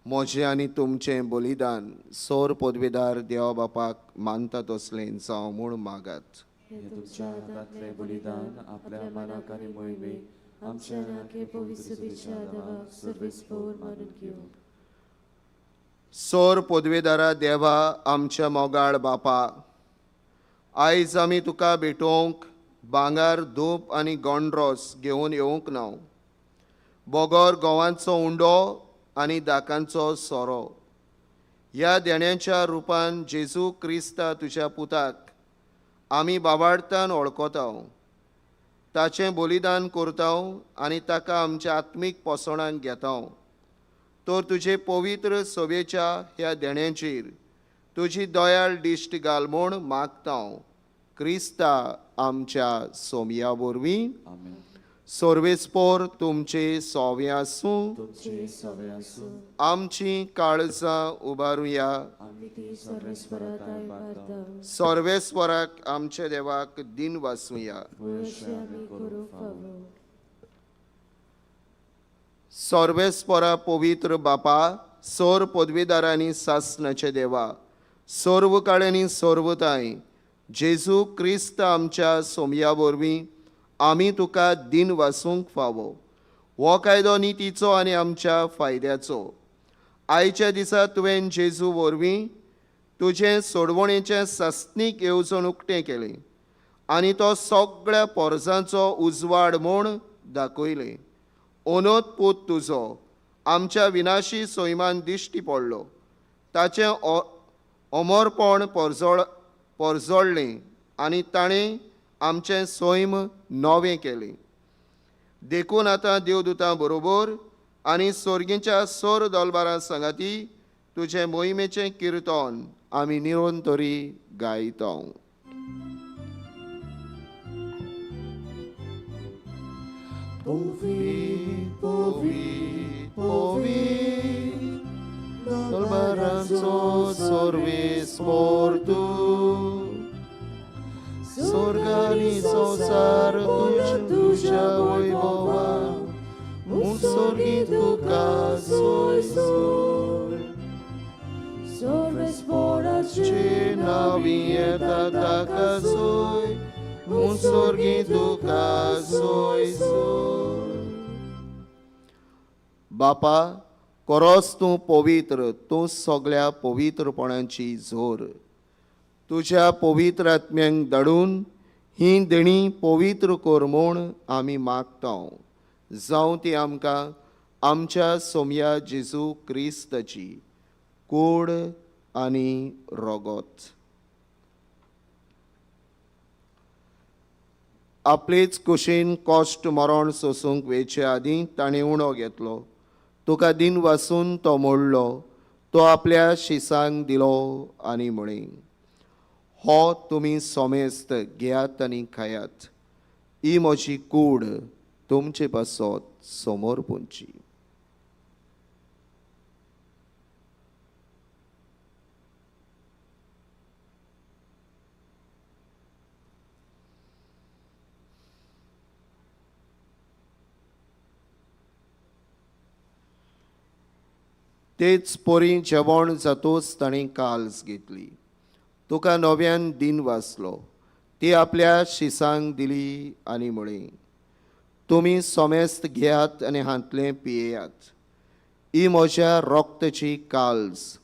म्हजें आनी तुमचें बलिदान सोर पदवेदार देवा बापाक मानता तसलें जावं म्हूण मागात. हें तुमच्या हातांतलें बलिदान आपल्या मनाक आनी मोहिमेक आमच्या नाके पवित्र सुबेच्या देवाक सर्वेस्पोर मानून घेवं. सोर पदवेदारा देवा आमच्या मोगाळ बापा, आयज आमी तुका भेटोवंक भांगर, धूप आनी गोंड्रोस घेवन येवंक ना, बगर गोवांचो उंडो आनी दाकांचो सोरो. ह्या देण्यांच्या रुपान जेजू क्रिस्ता तुज्या पुताक आमी बाबाडतान वळखता, ताचें बलिदान करता आनी ताका आमच्या आत्मीक पोसणाक घेता. तर तुजे पवित्र सभेच्या ह्या देण्यांचेर तुजी दयाळ दिश्ट घाल म्हूण मागता, क्रिस्ता आमच्या सोमया वरवीं. आमेन. सर्वेस्पोर तुमचे सोवे आसूं. तुमचे सवे आसूं. आमची काळजां उबारुया. आमी ती सर्वेस्परा उबारता. सर्वेस्वराक आमच्या देवाक दिन वासुया. अशें आमी करूंक फावो. सर्वेस्परा पवित्र बापा, सोर पदवीदारांनी सासनाचे देवा, सर्व काळ्यांनी सर्वताय जेजू क्रिस्त आमच्या सोमया वरवीं आमी तुका दिन वासूंक फावो. हो कायदो नितीचो आनी आमच्या फायद्याचो. आयच्या दिसा तुवें जेजू वरवीं तुजें सोडवणेचें सासणीक येवजण उक्तें केलें आनी तो सगळ्या पोरसांचो उजवाड म्हूण दाखयलें. अनोत पूत तुजो आमच्या विनाशी सैमान दिश्टी पडलो, ताचें अमरपण परजळ्ळें आनी ताणें आमचें सैम नवें केलें. देखून आतां देवदूतां बरोबर आनी सोर्गींच्या सोर दलबारां सांगाती तुजें मोहिमेचें किर्तन आमी निरंतरी गायता. पवित्र पवित्र पवित्र दलबारांचो सर्वेस्पोर तूं, स्वर्गानी संवसार तुज्या वैभवान म्हूण सोर्गी तुका सोय सोय. सर्वेस्पोराचे नावी येता ताका सोय म्हूण सोर्गी तुका सोय सोय. बापा, कोरोस तूं पवित्र, तूं सगळ्या पवित्रपणाची जोर. तुज्या पवित्र आत्म्यांक धाडून ही देणी पवित्र कर म्हूण आमी मागता, जावं ती आमकां आमच्या सोमया जेजू क्रिस्ताची कूड आनी रोगोत. आपलेच कुशीन कश्ट मरण सोसूंक वेचे आदीं ताणें उणो घेतलो, तुका दिन वासून तो मोडलो, तो आपल्या शिसांक दिलो आनी म्हळें, हो तुमी सोमेस्त घेयात आनी खायात, ही म्हजी कूड तुमचे पासत समोर पोंची. तेच पोरी जेवण जातोच ताणें काल्स घेतली, तुका नव्यान दिन वाचलो, ती आपल्या शिसांक दिली आनी म्हळें, तुमी सोमेस्त घेयात आनी हांतलें पियेयात, ही म्हज्या रोगताची काल्स,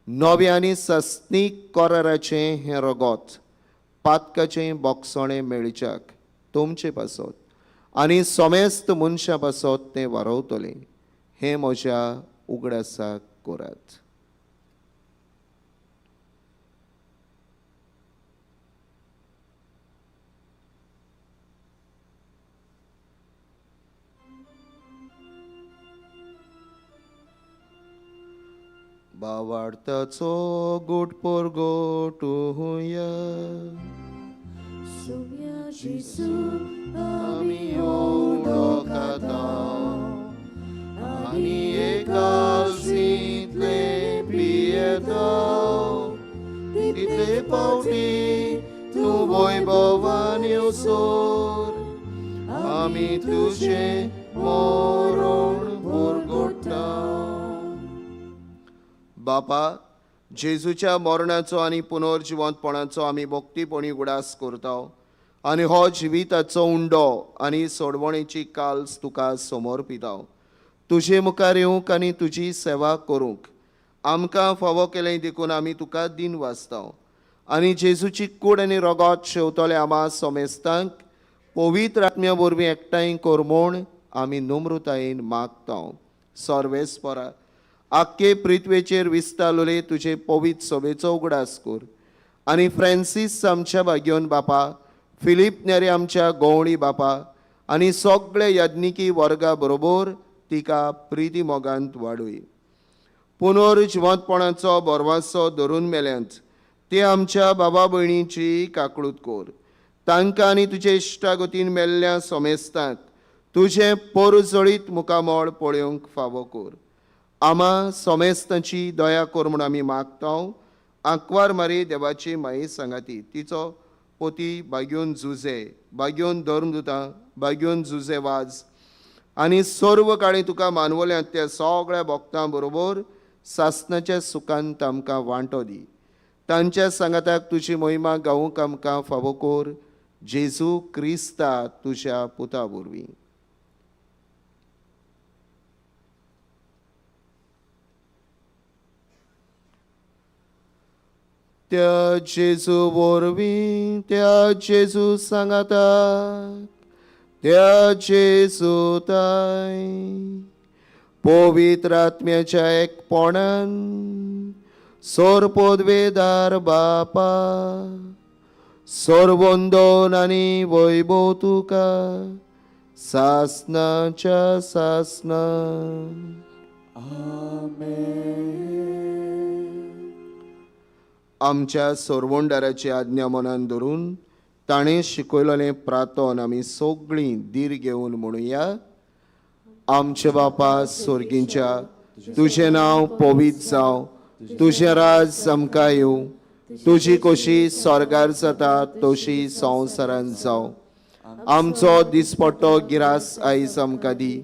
नव्या आनी सस्नीक कराराचें हें रगत पातकाचें बोगसणें मेळच्याक तुमचे पासत आनी सोमेस्त मनशां पासत तें वारवतलें, हें म्हज्या उगडासाक करात. बावाडताचो गोट परगोटुया सोम्या जेजू आमी उडो खाता आनी एकालसींतले पियेता तितले पावटी तूं वैभवान येवसर आमी तुजें मरण परगोटतले. बापा, जेजूच्या मरणाचो आनी पुनर्जिवंतपणाचो आमी भक्तीपणी उगडास करता आनी हो जिविताचो उंडो आनी सोडवणेची काल्स तुका समर्पिता. तुजे मुखार येवंक आनी तुजी सेवा करूंक आमकां फावो केलें देखून आमी तुका दिन वाचता आनी जेजूची कूड आनी रगत शेवतले आमा समेस्तांक पवित्र आत्म्या वरवीं एकठांय कर म्हूण आमी नम्रतायेन मागता. सर्वेस्परा, आख्खे पृथ्वेचेर विस्तारलोले तुजे पवित्र सभेचो उगडास कर आनी फ्रांसीस आमच्या भाग्योन बापा, फिलीप नेरे आमच्या गवळी बापा आनी सगळे याज्ञिकी वर्गा बरोबर तिका प्रिती मोगांत वाडय. पुनर्जिवंतपणाचो भरवासो धरून मेल्यांत ते आमच्या बाबा भयणीची काकळूत कर. तांकां आनी तुजे इश्टागतीन मेल्ल्या समेस्तांक तुजें पोरजळीत मुखामळ पळोवंक फावो कर. आमा समेस्तांची दया कर म्हूण आमी मागता. आंकवार मारी देवाची माये सांगाती तिचो पोती बाग्योन जुजे, बाग्योन धर्मदुतां, बाग्योन जुजे वाज आनी सर्व काळी तुका मानवल्यांत त्या सगळ्या भक्तां बरोबर सासनाच्या सुखांत आमकां वांटो दी. तांच्या सांगाताक तुजी मोहिमा गावूंक आमकां फावो कर. जेजू क्रिस्ता तुज्या पुता वरवीं. त्या जेजू वरवीं, त्या जेजू सांगाता, त्या जेजू ताय पवित्र आत्म्याच्या एकपणान सोरपोदवेदार बापा, सर्वंदोन आनी वैभव तुका सासनाच्या सासना. आमच्या सोरवंडाराची आज्ञा मनान धरून ताणें शिकयलेलें प्रातोन आमी सगळीं धीर घेवन म्हणुया. आमचे बापा सोर्गींच्या, तुजें नांव पवित्र जावं, तुजें राज आमकां येवं, तुजी कशी स्वर्गार जाता तशी संवसारांत जावं. आमचो दिसपट्टो गिरास आयज आमकां दी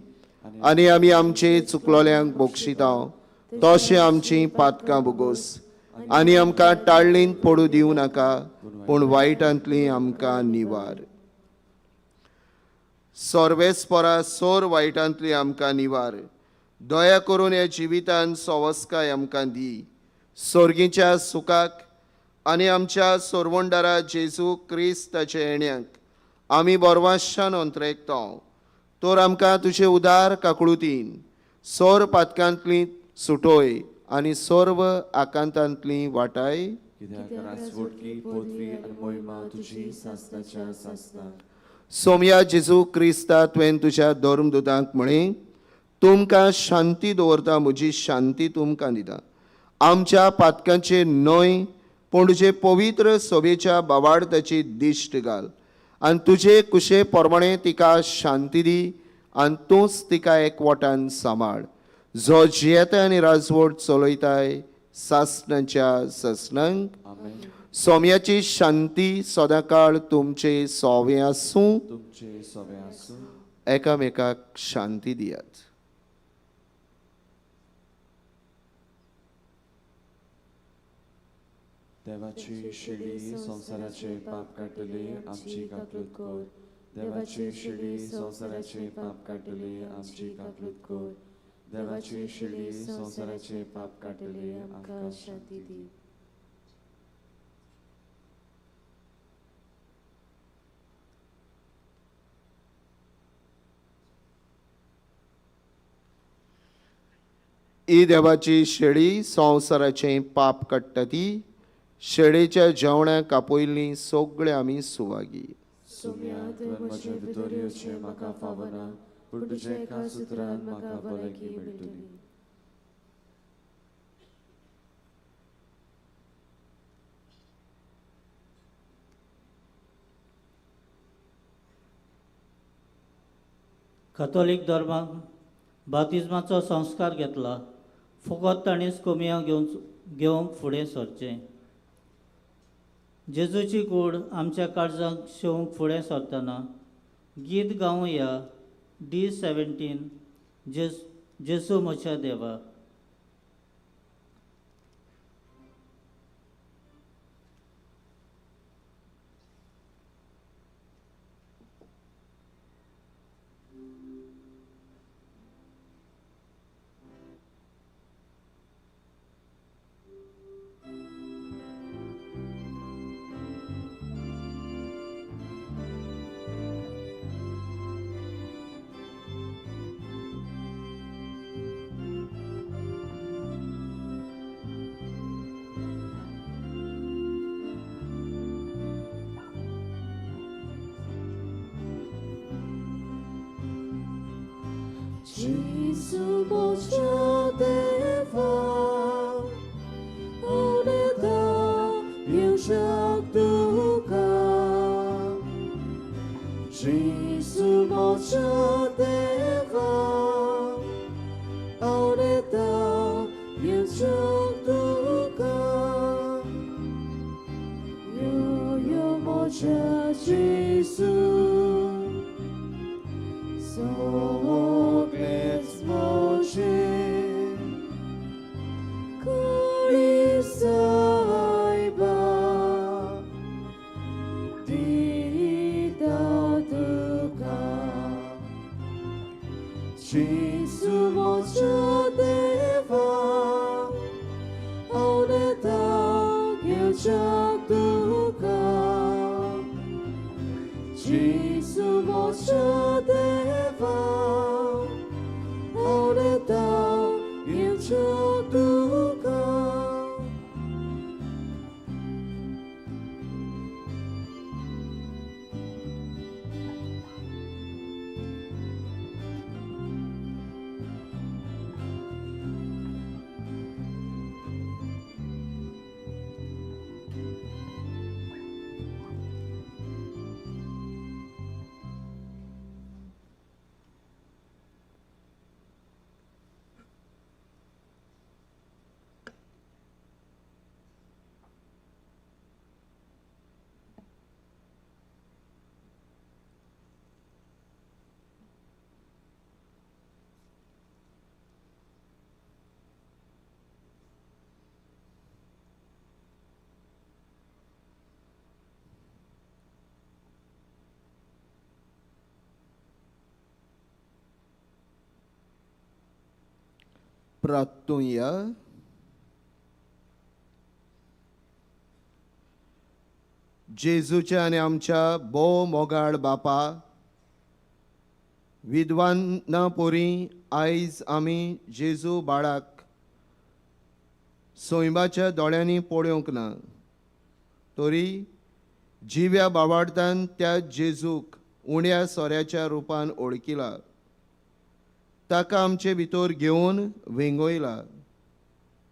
आनी आमी आमचे चुकलोल्यांक बक्षिता तशें आमची पातकां भोगोस आनी आमकां टाळणींत पडूं दिवं नाका, पूण वायटांतली आमकां निवार. सर्वेस्परा सोर वायटांतली आमकां निवार. दया करून ह्या जिवितान सवस्काय आमकां दी. सोर्गीच्या सुखाक आनी आमच्या सोरवंडारा जेजू क्रिस्ताच्या येण्याक आमी बोरवाशान अंतरेकता. तर आमकां तुजे उदार काकळुतीन सोर पातकांतली सुटोय आनी सर्व आकांतांतली वाटाय. सोमया जेजू क्रिस्ता, तुवें तुज्या धर्मदुतांक म्हळें, तुमकां शांती दवरता, म्हजी शांती तुमकां दिता. आमच्या पातकांचेर न्हय पूण तुजे पवित्र सभेच्या बावाडताची दिश्ट घाल आनी तुजे कुशे प्रमाणे तिका शांती दी आनी तूंच तिका एकवटान सांबाळ, जो जियेता आनी राजवट चलयताय सासणाच्या सासणांक. सोम्याची शांती सदांकाळ तुमचे सोवे आसूं. एकामेकाक शांती दियात. देवाची शिडी संवसाराचे पाप काडटली आमची काकलूत कर. देवाची शिडी संवसाराचे पाप काडटली आमची काकलूत कर. देवाची शिडी संवसाराचे पाप काडटली आमकां शांती दी. ही देवाची शेळी संवसाराचें पाप काडटा ती शेळेच्या जेवणाक आपयल्लीं सगळे आमी सुवागी. सोम्या, तुवें म्हजे भितर येवचें म्हाका फावना, पूण तुज्या एका सुत्रान म्हाका भलायकी मेळटली. कथोलीक धर्मांत बातिज्माचो संस्कार घेतला, फकत ताणीच कोमियांव घेवंक फुडें सरचें. जेजूची कूड आमच्या काळजाक शेवंक फुडें सरतना गीत गावया D 17 जेजू म्हज्या देवा. जेजू म्हज्या देवा, उलयता येवशाक तुका. जेजू म्हज्या देवा, उलयता येवशाक तुका. यो यो म्हज्या जेजू, सगळेंच म्हजें, काळीज सायबा दिता तुका. जेजू म्हज्या देवा, उलयता घेवच्याक तुका. जेजू म्हज्या देवा, उलयता घेवच्याक तुका. प्रार्थुया. जेजूच्या आनी आमच्या भोव मोगाळ बापा, विद्वाना पोरी आयज आमी जेजू बाळाक सैमाच्या दोळ्यांनी पळोवंक ना, तरी जिव्या बावाडतान त्या जेजूक उण्या सोऱ्याच्या रुपान ओळखिला, ताका आमचे भितर घेवन वेंगयला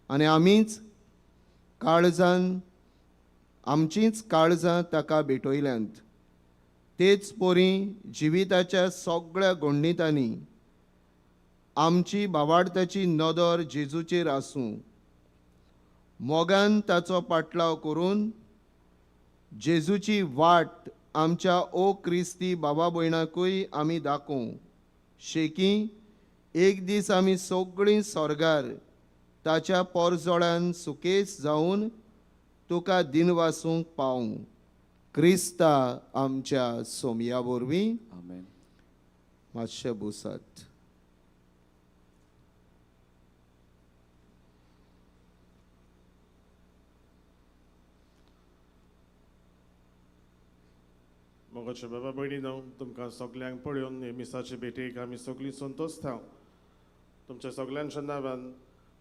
आनी आमीच काळजान आमचींच काळजां ताका भेटयल्यांत. तेच पोरी जिविताच्या सगळ्या गोंडीतांनी आमची बावाडताची नदर जेजूचेर आसूं, मोगान ताचो पाटलाव करून जेजूची वाट आमच्या ओ क्रिस्ती बाबा भयणाकूय आमी दाखोवं. शेकी एक दीस आमी सगळीं स्वर्गार ताच्या पोरजोळान सुकेस जावन तुका दिनवासूंक पावूं. क्रिस्ता आमच्या सोमया वरवीं. आमेन. मातशें बोसात. मोगाचे बाबा भयणीनो, तुमकां सगल्यांक पळोवन हे मिसाचे भेटेक आमी सगळीं संतोशता. तुमच्या सगल्यांच्या नांवान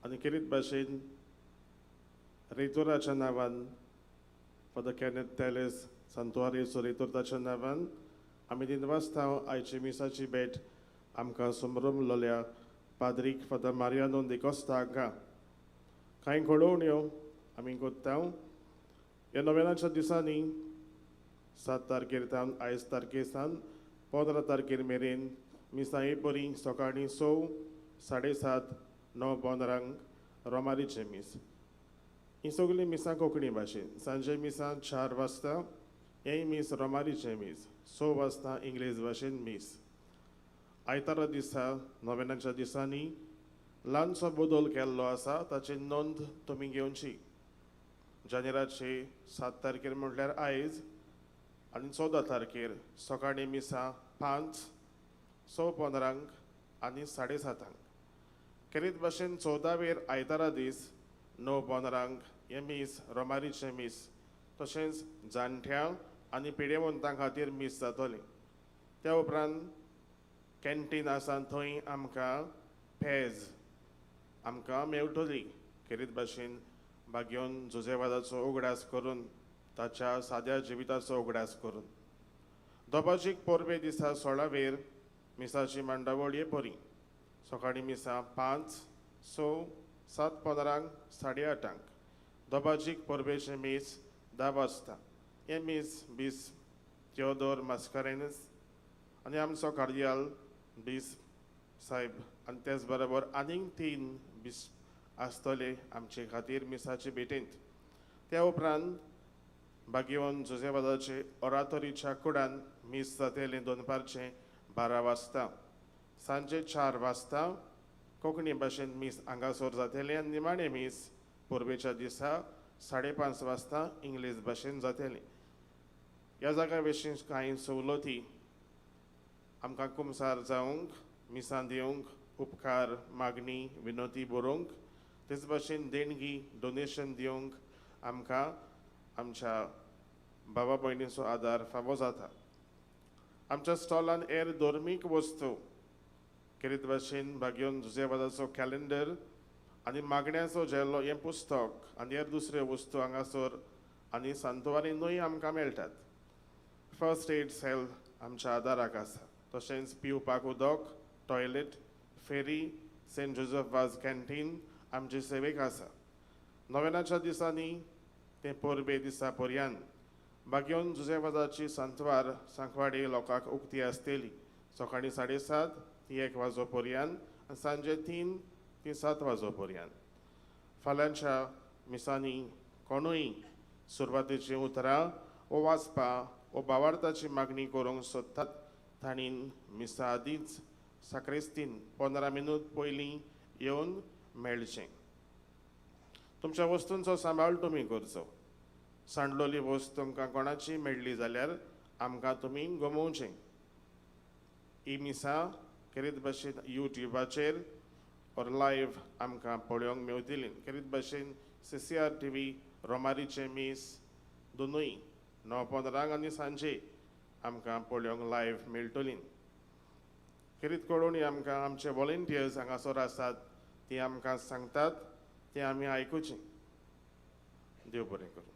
आनी खेरीत भाशेन रेतोराच्या नांवान, फादर कॅनेथ तेलेस सांतुआरीचो रेतोर ताच्या नांवान आमी दिनवासता आयची मिसाची भेट आमकां समरमलोल्या पाद्रीक फादर मारियानो दिकोस्ता हांकां. कांय घडोवण्यो आमी कोत्ता ह्या नोव्हेंनाच्या दिसांनी 7 तारखेर सावन आयज तारखे सावन 15 तारखेर मेरेन मिसां हे बरी सकाळीं 6, 7:30, 9:15 रोमारीचें मीस. ही सगळीं मिसां कोंकणी भाशेन. सांजे मिसां 4 वाजता हेंय मीस रोमारीचें मीस, 6 वाजता इंग्लीश भाशेन मीस. आयतारा दिसा नोव्हेंनाच्या दिसांनी ल्हानसो बदल केल्लो आसा, ताची नोंद तुमी घेवची. जानेराचे 7 तारखेर म्हटल्यार आयज आनी 14 तारखेर सकाळीं मिसां 5, 6:15 आनी 7:30. खेरीत भाशेन 14वेर आयतारा दीस 9:15 हें मीस रोमारीचें मीस, तशेंच जाणट्यां आनी पिडेवंतां खातीर मीस जातलें. त्या उपरांत कॅन्टीन आसा थंय आमकां पेज आमकां मेळटली. खेरीत भाशेन भाग्योन जुजेवादाचो उगडास करून, ताच्या साद्या जिविताचो उगडास करून दोबाजीक पोरबे दिसा 16वेर मिसाची मांडावळ हे बरी. सकाळीं मिसां 5, 6, 7:15, 8:30. दोबाजीक परबेचें मीस 10 वाजता. हें मीस बीस थियोदोर मास्कारेनस आनी आमचो कार्दियाल बीस साहेब आनी तेच बरोबर आनीक 3 बीस आसतले आमचे खातीर मिसाचे भेटेंत. त्या उपरांत बागेवन जुजेवादाचे ओरातोरीच्या कुडान मीस जातलें दनपारचें 12 वाजता. सांजे 4 वाजता कोंकणी भाशेन मीस हांगासर जातलें आनी निमाणें मीस परबेच्या दिसा 5:30 वाजता इंग्लीश भाशेन जातलें. ह्या जाग्या विशीं कांय सवलती आमकां कुमसार जावंक, मिसां दिवंक, उपकार मागणी विनोती बरोवंक, तेच भाशेन देणगी डोनेशन दिवंक आमकां आमच्या बाबा भयणीचो आदार फावो जाता. आमच्या स्टॉलान हेर धर्मीक वस्तू केरीत भाशेन भाग्योन जुजेवादाचो कॅलेंडर आनी मागण्याचो झेलो हें पुस्तक आनी हेर दुसऱ्यो वस्तू हांगासर आनी सांतवारी न्हय आमकां मेळटात. फर्स्ट एड सेल आमच्या आदाराक आसा. तशेंच पिवपाक उदक, टॉयलेट, फेरी, सेंट जोजफ वाज कॅन्टीन आमचे सेवेक आसा. नोवेनाच्या दिसांनी ते परबे दिसा पर्यंत बागेवन जुजेवादाची सांतवार सांकवाडी लोकांक उक्ती आसतली. सकाळीं 7:30 ती 1 वाजो पर्यंत आनी सांजे 3 ती 7 वाजो पर्यंत. फाल्यांच्या मिसांनी कोणूय सुरवातेचीं उतरां वो वाचपा वो बावार्थाची मागणी करूंक सोदतात तांणी मिसा आदींच साक्रिस्तीन 15 मिनूत पयलीं येवन मेळचें. तुमच्या वस्तूंचो सांबाळ तुमी करचो. सांडलोली वस्त तुमकां कोणाची मेळ्ळी जाल्यार आमकां तुमी गमोवचें. ही मिसां केरीत भाशेन युट्युबाचेर ऑर लायव्ह आमकां पळोवंक मेवतली. केरीत भाशेन CCR TV रोमारीचें मीस दोनूय 9:15 आनी सांजे आमकां पळोवंक लायव्ह मेळटली. खेरीत कळोवणी आमकां आमचे वॉलंटियर्स हांगासर आसात ती आमकां सांगतात तें आमी आयकुचें. देव बरें करूं.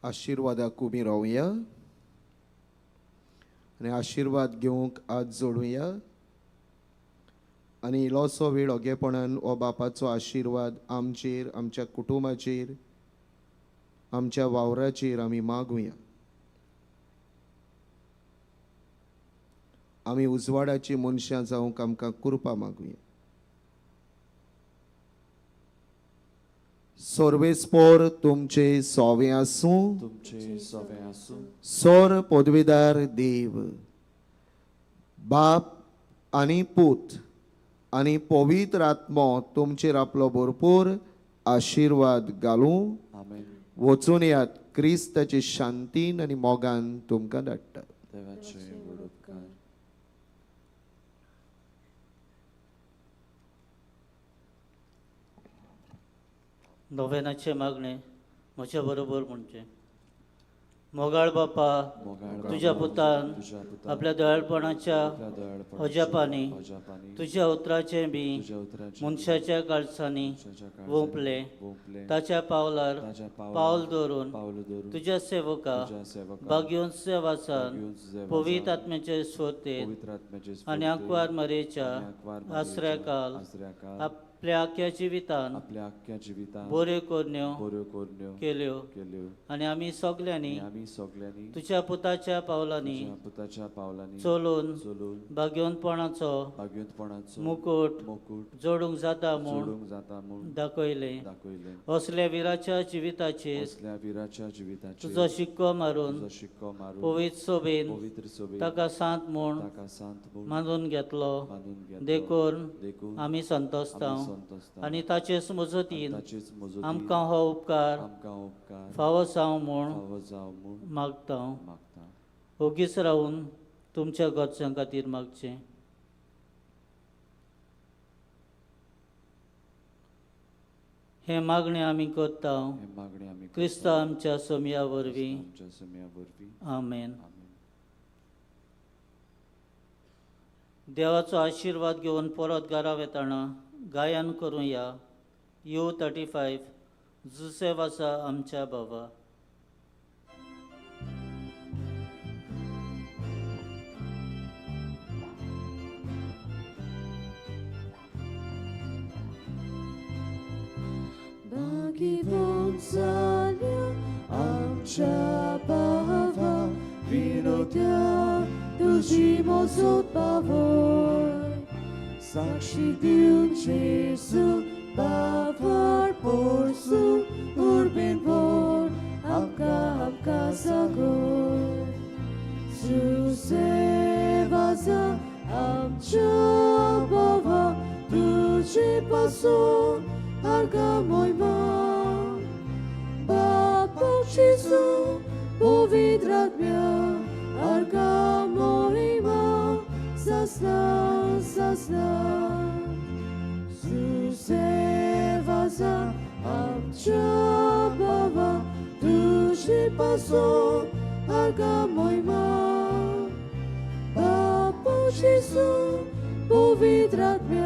आशिर्वादाक उबी रावया आनी आशिर्वाद घेवंक हात जोडुया आनी इल्लोसो वेळ ओगेपणान हो बापाचो आशिर्वाद आमचेर, आमच्या कुटुंबाचेर, आमच्या वावराचेर आमी मागुया. आमी उजवाडाची मनशां जावंक आमकां कृपा मागुया. सर्वेस्पोर तुमचे सोवे आसूं. तुमचे सोवे आसूं. सोर पदवीदार देव बाप आनी पूत आनी पवित्र आत्मो तुमचेर आपलो भरपूर आशिर्वाद घालूं. आमेन. वचून यात क्रिस्ताचे शांतीन आनी मोगान तुमकां धाडटा. देवाचे व्हड उपकार. नोवेनाचें मागणें म्हज्या बरोबर म्हणचें. मोगाळ बापा, तुज्या पुतान आपल्या दयाळपणाच्या अजापांनी तुज्या उतराचें बी मनशाच्या काळसांनी वोंपलें, ताच्या पावलार पावल दवरून तुज्या सेवका भाग्योन सेवासान पवित्र आत्म्याचे स्फूर्तेन आनी आंकवार मरेच्या आसऱ्याकाल आपल्या आख्या जिवितान बऱ्यो करण्यो केल्यो आनी आमी सगल्यांनी तुज्या पुताच्या पावलांनी चलून भाग्योनपणाचो मुकूट जोडूंक जाता म्हूण दाखयलें. असल्या विराच्या जिविताचेर तुजो शिक्को मारून पवित्र सोबेन ताका सांत म्हूण मानून घेतलो. देखून आमी संतोसता आनी ताचेच मजतीन आमकां हो उपकार फावो जावं म्हूण मागता. ओगीच रावून तुमच्या गरजां खातीर मागचें. हें मागणें आमी करता क्रिस्ता आमच्या सोमया वरवीं. आमेन. देवाचो आशिर्वाद घेवन परत घरा वेताना गायन करुया. U35 जुसेव आसा आमच्या बाबा. भाग्यवंत जाल्या आमच्या भावा विनोद्या तुजी मोजत पावय साक्षी दिवन जेजू बाबार पोरसू उर्बेन भर आमकां आमकां सागोर जुसेवाजा आमच्या बाबा तुजे पासून आर्गा मोयमा बाबा जेजू पवित्र आत्म्या आर्गा मोहिमा ससना ससना जुसेवाजा आमच्या बाबा तुजे पासून आर्गा मोहिमा बाबा जेजू पवित्र आत्म्या